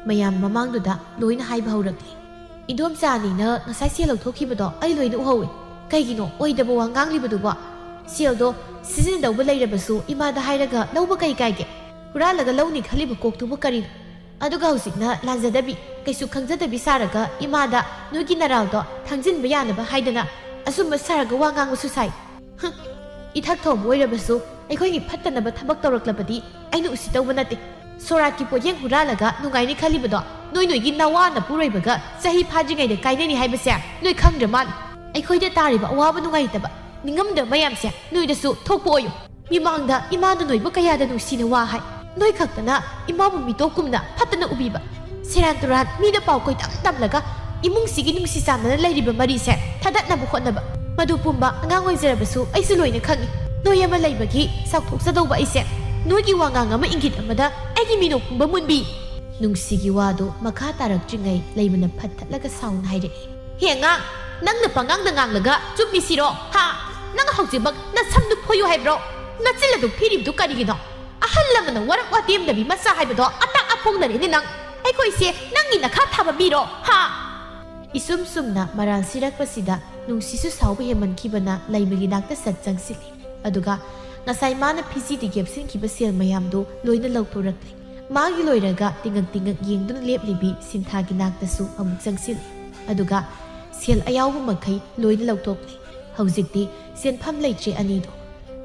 ꯃꯌꯥꯝ ꯃꯃꯥꯡꯗꯨꯗ ꯂꯣꯏꯅ ꯍꯥꯏꯕ ꯍꯧꯔꯛꯂꯦ꯫ "ꯏꯗꯣꯝꯆꯥ ꯑꯅꯤꯅ ꯉꯁꯥꯏ ꯁꯦꯜ ꯂꯧꯊꯣꯛꯈꯤꯕꯗꯣ ꯑꯩ ꯂꯣꯏꯅ ꯎꯍꯧꯏ꯫ ꯀꯩꯒꯤꯅꯣ ꯑꯣꯏꯗꯕ ꯋꯥ ꯉꯥꯡꯂꯤꯕꯗꯨꯕꯣ? ꯁꯦꯜꯗꯣ ꯁꯤꯖꯤꯟꯅꯗꯧꯕ ꯂꯩꯔꯕꯁꯨ ꯏꯃꯥꯗ ꯍꯥꯏꯔꯒ ꯂꯧꯕ ꯀꯩ ꯀꯥꯏꯒꯦ? ꯍꯨꯔꯥꯜꯂꯒ ꯂꯧꯅꯤ ꯈꯜꯂꯤꯕ ꯀꯣꯛꯇꯨꯕꯨ ꯀꯔꯤꯅꯣ? ꯑꯗꯨꯒ ꯍꯧꯖꯤꯛꯅ ꯂꯥꯟꯖꯗꯕꯤ, ꯀꯩꯁꯨ ꯈꯪꯖꯗꯕꯤ ꯁꯥꯔꯒ ꯏꯃꯥꯗ ꯅꯣꯏꯒꯤ ꯅꯔꯥꯜꯗꯣ ꯊꯥꯡꯖꯤꯟꯕ ꯌꯥꯅꯕ ꯍꯥꯏꯗꯅ ꯑꯆꯨꯝꯕ ꯁꯥꯔꯒ ꯋꯥ ꯉꯥꯡꯕꯁꯨ ꯁꯥꯏ꯫ ꯍꯨꯝ, ꯏꯊꯛ ꯊꯣꯡꯕ ꯑꯣꯏꯔꯕꯁꯨ ꯑꯩꯈꯣꯏꯒꯤ ꯐꯠꯇꯅꯕ ꯊꯕꯛ ꯇꯧꯔꯛꯂꯕꯗꯤ ꯑꯩꯅ ꯎꯁꯤꯠꯇꯧꯕ ꯅꯠꯇꯦ꯫ ꯁꯣꯔꯥꯠꯀꯤ ꯄꯣꯠꯌꯦꯡ ꯍꯨꯔꯥꯜꯂꯒ ꯅꯨꯡꯉꯥꯏꯅꯤ ꯈꯜꯂꯤꯕꯗꯣ ꯅꯣꯏ ꯅꯣꯏꯒꯤ ꯅꯋꯥ ꯅꯄꯨꯔꯣꯏꯕꯒ ꯆꯍꯤ ꯐꯥꯗ꯭ꯔꯤꯉꯩꯗ ꯀꯥꯏꯅꯅꯤ ꯍꯥꯏꯕꯁꯦ ꯅꯣꯏ ꯈꯪꯗ꯭ꯔ ꯃꯥꯜꯂꯦ꯫ ꯑꯩꯈꯣꯏꯗ ꯇꯥꯔꯤꯕ ꯑꯋꯥꯕ ꯅꯨꯡꯉꯥꯏꯇꯕ ꯅꯤꯡꯉꯝꯗꯕ ꯃꯌꯥꯝꯁꯦ ꯅꯣꯏꯗꯁꯨ ꯊꯣꯛꯄ ꯑꯣꯏꯌꯨ꯫ ꯃꯤꯃꯥꯡꯗ ꯏꯃꯥꯅ ꯅꯣꯏꯕꯨ ꯀꯌꯥꯗ ꯅꯨꯡꯁꯤꯅ ꯋꯥ ꯍꯥꯏ꯫ ꯅꯣꯏ ꯈꯛꯇꯅ ꯏꯃꯥꯕꯨ ꯃꯤꯇꯣꯞꯀꯨꯝꯅ ꯐꯠꯇꯅ ꯎꯕꯤꯕ꯫ ꯁꯦꯔꯥꯟ ꯇꯨꯔꯥꯟ ꯃꯤꯗ ꯄꯥꯎ ꯀꯣꯏꯇꯝ ꯇꯝꯂꯒ ꯏꯃꯨꯡꯁꯤꯒꯤ ꯅꯨꯡꯁꯤ ꯆꯥꯟꯅꯅ ꯂꯩꯔꯤꯕ ꯃꯔꯤꯁꯦ ꯊꯥꯗꯠꯅꯕ ꯍꯣꯠꯅꯕ꯫ ꯃꯗꯨ ꯄꯨꯝꯕ ꯑꯉꯥꯡ ꯑꯣꯏꯖꯔꯕꯁꯨ ꯑꯩꯁꯨ ꯂꯣꯏꯅ ꯈꯪꯏ꯫ ꯅꯣꯏ ꯑꯃ ꯂꯩꯕꯒꯤ ꯆꯥꯎꯊꯣꯛꯆꯗꯧꯕ ꯑꯩꯁꯦ ꯅꯣꯏꯒꯤ ꯋꯥꯉꯥꯡ ꯑꯃ ꯏꯪꯒꯤꯠ ꯑꯃꯗ ꯑꯩꯒꯤ ꯃꯤꯅꯣꯛ ꯄꯨꯝꯕ ꯃꯨꯟꯕꯤ꯫ ꯅꯨꯡꯁꯤꯒꯤ ꯋꯥꯗꯨ ꯃꯈꯥ ꯇꯥꯔꯛꯇ꯭ꯔꯤꯉꯩ ꯂꯩꯃꯅ ꯐꯠ ꯊꯠꯂꯒ ꯁꯥꯎꯅ ꯍꯥꯏꯔꯛꯏ꯫ "ꯍꯦ ꯑꯉꯥꯡ, ꯅꯪꯅ ꯄꯉꯥꯡꯗ ꯉꯥꯡꯂꯒ ꯆꯨꯝꯃꯤꯁꯤꯔꯣ? ꯍꯥ? ꯅꯪ ꯍꯧꯖꯤꯛꯃꯛ ꯅꯁꯝꯗꯨ ꯐꯣꯏꯌꯨ ꯍꯥꯏꯕ꯭ꯔꯣ? ꯅꯆꯤꯜ ꯑꯗꯨ ꯐꯤꯔꯤꯕꯗꯨ ꯀꯔꯤꯒꯤꯅꯣ? ꯑꯍꯜ ꯂꯃꯟꯅ ꯋꯥꯔꯛ ꯋꯥꯇꯦꯝꯗꯕꯤ ꯃꯆꯥ ꯍꯥꯏꯕꯗꯣ ꯑꯇꯥꯛ ꯑꯐꯣꯡꯅꯔꯦꯅꯦ ꯅꯪ꯫ ꯑꯩꯈꯣꯏꯁꯦ ꯅꯪꯒꯤ ꯅꯈꯥ ꯊꯥꯕ ꯃꯤꯔꯣ? ꯍꯥ?" ꯏꯁꯨꯝ ꯁꯨꯝꯅ ꯃꯔꯥꯜ ꯁꯤꯔꯛꯄꯁꯤꯗ ꯅꯨꯡꯁꯤꯁꯨ ꯁꯥꯎꯕ ꯍꯦꯟꯃꯟꯈꯤꯕꯅ ꯂꯩꯃꯒꯤ ꯅꯥꯛꯇ ꯁꯠ ꯆꯪꯁꯤꯜꯂꯤ꯫ ꯑꯗꯨꯒ ꯉꯁꯥꯏ ꯃꯥꯅ ꯐꯤꯖꯤꯗ ꯌꯦꯞꯁꯤꯟꯈꯤꯕ ꯁꯦꯜ ꯃꯌꯥꯝꯗꯨ ꯂꯣꯏꯅ ꯂꯧꯊꯣꯔꯛꯂꯦ꯫ ꯃꯥꯒꯤ ꯂꯣꯏꯔꯒ ꯇꯤꯡꯉꯛ ꯇꯤꯡꯉꯛ ꯌꯦꯡꯗꯨꯅ ꯂꯦꯞꯂꯤꯕꯤ ꯁꯤꯟꯊꯥꯒꯤ ꯅꯥꯛꯇꯁꯨ ꯑꯃꯨꯛ ꯆꯪꯁꯤꯜꯂꯤ꯫ ꯑꯗꯨꯒ ꯁꯦꯜ ꯑꯌꯥꯎꯕ ꯃꯈꯩ ꯂꯣꯏꯅ ꯂꯧꯊꯣꯛꯂꯦ꯫ ꯍꯧꯖꯤꯛꯇꯤ ꯁꯦꯟꯐꯝ ꯂꯩꯇ꯭ꯔꯦ ꯑꯅꯤꯗꯣ꯫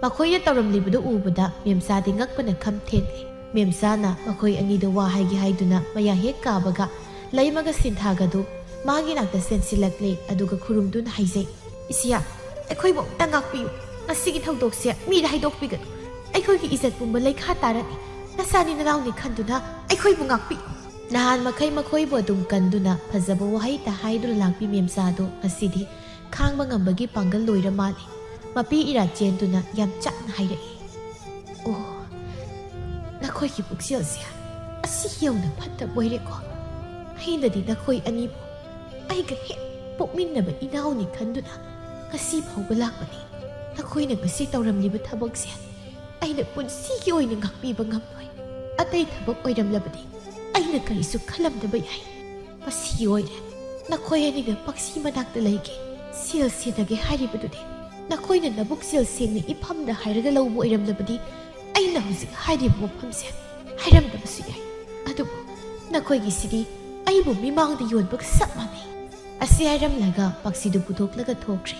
ꯃꯈꯣꯏꯅ ꯇꯧꯔꯝꯂꯤꯕꯗꯨ ꯎꯕꯗ ꯃꯦꯝꯆꯥꯗꯤ ꯉꯛꯄꯅ ꯈꯝ ꯊꯦꯡꯂꯦ꯫ ꯃꯦꯝꯆꯥꯅ ꯃꯈꯣꯏ ꯑꯅꯤꯗ ꯋꯥ ꯍꯥꯏꯒꯦ ꯍꯥꯏꯗꯨꯅ ꯃꯌꯥ ꯍꯦꯛ ꯀꯥꯕꯒ ꯂꯩꯃꯒ ꯁꯤꯟꯊꯥꯒꯗꯨ ꯃꯥꯒꯤ ꯅꯥꯛꯇ ꯆꯦꯟꯁꯤꯜꯂꯛꯂꯦ꯫ ꯑꯗꯨꯒ ꯈꯨꯔꯨꯝꯗꯨꯅ ꯍꯥꯏꯖꯩ, "ꯏꯆꯦ, ꯑꯩꯈꯣꯏꯕꯨ ꯑꯃꯨꯛꯇ ꯉꯥꯛꯄꯤꯌꯨ꯫ ꯉꯁꯤꯒꯤ ꯊꯧꯗꯣꯛꯁꯦ ꯃꯤꯗ ꯍꯥꯏꯗꯣꯛꯄꯤꯒꯅꯨ꯫ ꯑꯩꯈꯣꯏꯒꯤ ꯏꯖꯠ ꯄꯨꯝꯕ ꯂꯩꯈꯥ ꯇꯥꯔꯅꯤ꯫ ꯅꯆꯥꯅꯤ ꯅꯅꯥꯎꯅꯤ ꯈꯟꯗꯨꯅ ꯑꯩꯈꯣꯏꯕꯨ ꯉꯥꯛꯄꯤꯌꯨ꯫" ꯅꯍꯥꯟ ꯃꯈꯩ ꯃꯈꯣꯏꯕꯨ ꯑꯗꯨꯝ ꯀꯟꯗꯨꯅ ꯐꯖꯕ ꯋꯥꯍꯩꯇ ꯍꯥꯏꯗꯨꯅ ꯂꯥꯛꯄꯤ ꯃꯦꯝꯆꯥꯗꯨ ꯉꯁꯤꯗꯤ ꯈꯥꯡꯕ ꯉꯝꯕꯒꯤ ꯄꯥꯡꯒꯜ ꯂꯣꯏꯔ ꯃꯥꯜꯂꯦ꯫ ꯃꯄꯤ ꯏꯔꯥ ꯆꯦꯟꯗꯨꯅ ꯌꯥꯝ ꯆꯥꯛꯅ ꯍꯥꯏꯔꯛꯏ, "ꯑꯣ, ꯅꯈꯣꯏꯒꯤ ꯄꯨꯛꯆꯦꯜꯁꯦ ꯑꯁꯤ ꯌꯧꯅ ꯐꯠꯇꯕ ꯑꯣꯏꯔꯦꯀꯣ꯫ ꯑꯩꯅꯗꯤ ꯅꯈꯣꯏ ꯑꯅꯤꯕꯨ ꯑꯩꯒ ꯍꯦꯛ ꯄꯣꯛꯃꯤꯟꯅꯕ ꯏꯅꯥꯎꯅꯤ ꯈꯟꯗꯨꯅ ꯉꯁꯤ ꯐꯥꯎꯕ ꯂꯥꯛꯄꯅꯤ꯫ ꯅꯈꯣꯏꯅ ꯉꯁꯤ ꯇꯧꯔꯝꯂꯤꯕ ꯊꯕꯛꯁꯦ ꯑꯩꯅ ꯄꯨꯟꯁꯤꯒꯤ ꯑꯣꯏꯅ ꯉꯥꯛꯄꯤꯕ ꯉꯝꯂꯣꯏ꯫ ꯑꯇꯩ ꯊꯕꯛ ꯑꯣꯏꯔꯝꯂꯕꯗꯤ ꯑꯩꯅ ꯀꯔꯤꯁꯨ ꯈꯜꯂꯝꯗꯕ ꯌꯥꯏ꯫ ꯃꯁꯤꯒꯤ ꯑꯣꯏꯔꯦ꯫ ꯅꯈꯣꯏ ꯑꯅꯤꯅ ꯄꯛꯁꯤ ꯃꯅꯥꯛꯇ ꯂꯩꯒꯦ, ꯁꯦꯜ ꯁꯦꯟꯅꯒꯦ ꯍꯥꯏꯔꯤꯕꯗꯨꯗꯤ ꯅꯈꯣꯏꯅ ꯅꯕꯨꯛ ꯆꯦꯜ ꯁꯦꯡꯅ ꯏꯐꯝꯗ ꯍꯥꯏꯔꯒ ꯂꯧꯕ ꯑꯣꯏꯔꯝꯂꯕꯗꯤ ꯑꯩꯅ ꯍꯧꯖꯤꯛ ꯍꯥꯏꯔꯤꯕ ꯋꯥꯐꯝꯁꯦ ꯍꯥꯏꯔꯝꯗꯕꯁꯨ ꯌꯥꯏ꯫ ꯑꯗꯨꯕꯨ ꯅꯈꯣꯏꯒꯤꯁꯤꯗꯤ ꯑꯩꯕꯨ ꯃꯤꯃꯥꯡꯗ ꯌꯣꯟꯕꯒ ꯆꯞ ꯃꯥꯟꯅꯩ꯫" ꯑꯁꯤ ꯍꯥꯏꯔꯝꯂꯒ ꯄꯛꯁꯤꯗꯨ ꯄꯨꯊꯣꯛꯂꯒ ꯊꯣꯛꯈ꯭ꯔꯦ꯫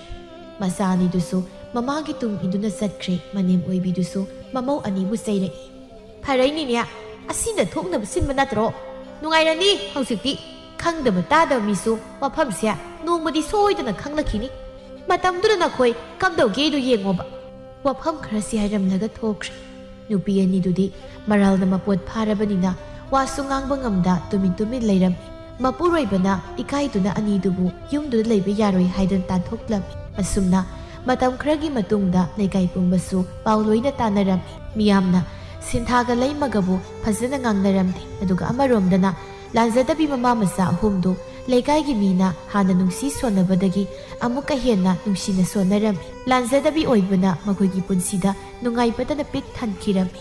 ꯃꯆꯥ ꯑꯅꯤꯗꯨꯁꯨ ꯃꯃꯥꯒꯤ ꯇꯨꯡ ꯏꯟꯗꯨꯅ ꯆꯠꯈ꯭ꯔꯦ꯫ ꯃꯅꯦꯝ ꯑꯣꯏꯕꯤꯗꯨꯁꯨ ꯃꯃꯧ ꯑꯅꯤꯕꯨ ꯆꯩꯔꯛꯏ꯫ "ꯐꯔꯩꯅꯤꯅꯦ, ꯑꯁꯤꯅ ꯊꯣꯛꯅꯕ ꯁꯤꯟꯕ ꯅꯠꯇ꯭ꯔꯣ? ꯅꯨꯡꯉꯥꯏꯔꯅꯤ ꯍꯧꯖꯤꯛꯇꯤ꯫ ꯈꯪꯗꯕ ꯇꯥꯗꯕ ꯃꯤꯁꯨ ꯃꯐꯝꯁꯦ ꯅꯣꯡꯃꯗꯤ ꯁꯣꯏꯗꯅ ꯈꯪꯂꯛꯈꯤꯅꯤ꯫ ꯃꯇꯝꯗꯨꯗ ꯅꯈꯣꯏ ꯀꯝꯗꯧꯒꯦꯗꯨ ꯌꯦꯡꯉꯣꯕ꯫" ꯋꯥꯐꯝ ꯈꯔꯁꯤ ꯍꯥꯏꯔꯝꯂꯒ ꯊꯣꯛꯈ꯭ꯔꯦ꯫ ꯅꯨꯄꯤ ꯑꯅꯤꯗꯨꯗꯤ ꯃꯔꯥꯜꯅ ꯃꯄꯣꯠ ꯐꯥꯔꯕꯅꯤꯅ ꯋꯥꯁꯨ ꯉꯥꯡꯕ ꯉꯝꯗ ꯇꯨꯃꯤꯟ ꯇꯨꯃꯤꯟ ꯂꯩꯔꯝꯃꯤ꯫ ꯃꯄꯨꯔꯣꯏꯕꯅ ꯏꯀꯥꯏꯗꯨꯅ ꯑꯅꯤꯗꯨꯕꯨ ꯌꯨꯝꯗꯨꯗ ꯂꯩꯕ ꯌꯥꯔꯣꯏ ꯍꯥꯏꯗꯨꯅ ꯇꯥꯟꯊꯣꯛꯂꯝꯃꯤ꯫ ꯑꯁꯨꯝꯅ ꯃꯇꯝ ꯈꯔꯒꯤ ꯃꯇꯨꯡꯗ ꯂꯩꯀꯥꯏ ꯄꯨꯝꯕꯁꯨ ꯄꯥꯎ ꯂꯣꯏꯅ ꯇꯥꯅꯔꯝꯃꯤ꯫ ꯃꯤꯌꯥꯝꯅ ꯁꯤꯟꯊꯥꯒ ꯂꯩꯃꯒꯕꯨ ꯐꯖꯅ ꯉꯥꯡꯅꯔꯝꯃꯤ꯫ ꯑꯗꯨꯒ ꯑꯃꯔꯣꯝꯗꯅ ꯂꯥꯟꯖꯗꯕꯤ ꯃꯃꯥ ꯃꯆꯥ ꯑꯍꯨꯝꯗꯨ ꯂꯩꯀꯥꯏꯒꯤ ꯃꯤꯅ ꯍꯥꯟꯅ ꯅꯨꯡꯁꯤ ꯁꯣꯟꯅꯕꯗꯒꯤ ꯑꯃꯨꯛꯀ ꯍꯦꯟꯅ ꯅꯨꯡꯁꯤꯅ ꯁꯣꯟꯅꯔꯝꯃꯤ꯫ ꯂꯥꯟꯖꯗꯕꯤ ꯑꯣꯏꯕꯅ ꯃꯈꯣꯏꯒꯤ ꯄꯨꯟꯁꯤꯗ ꯅꯨꯡꯉꯥꯏꯕꯇꯅ ꯄꯤꯛ ꯊꯟꯈꯤꯔꯝꯃꯤ꯫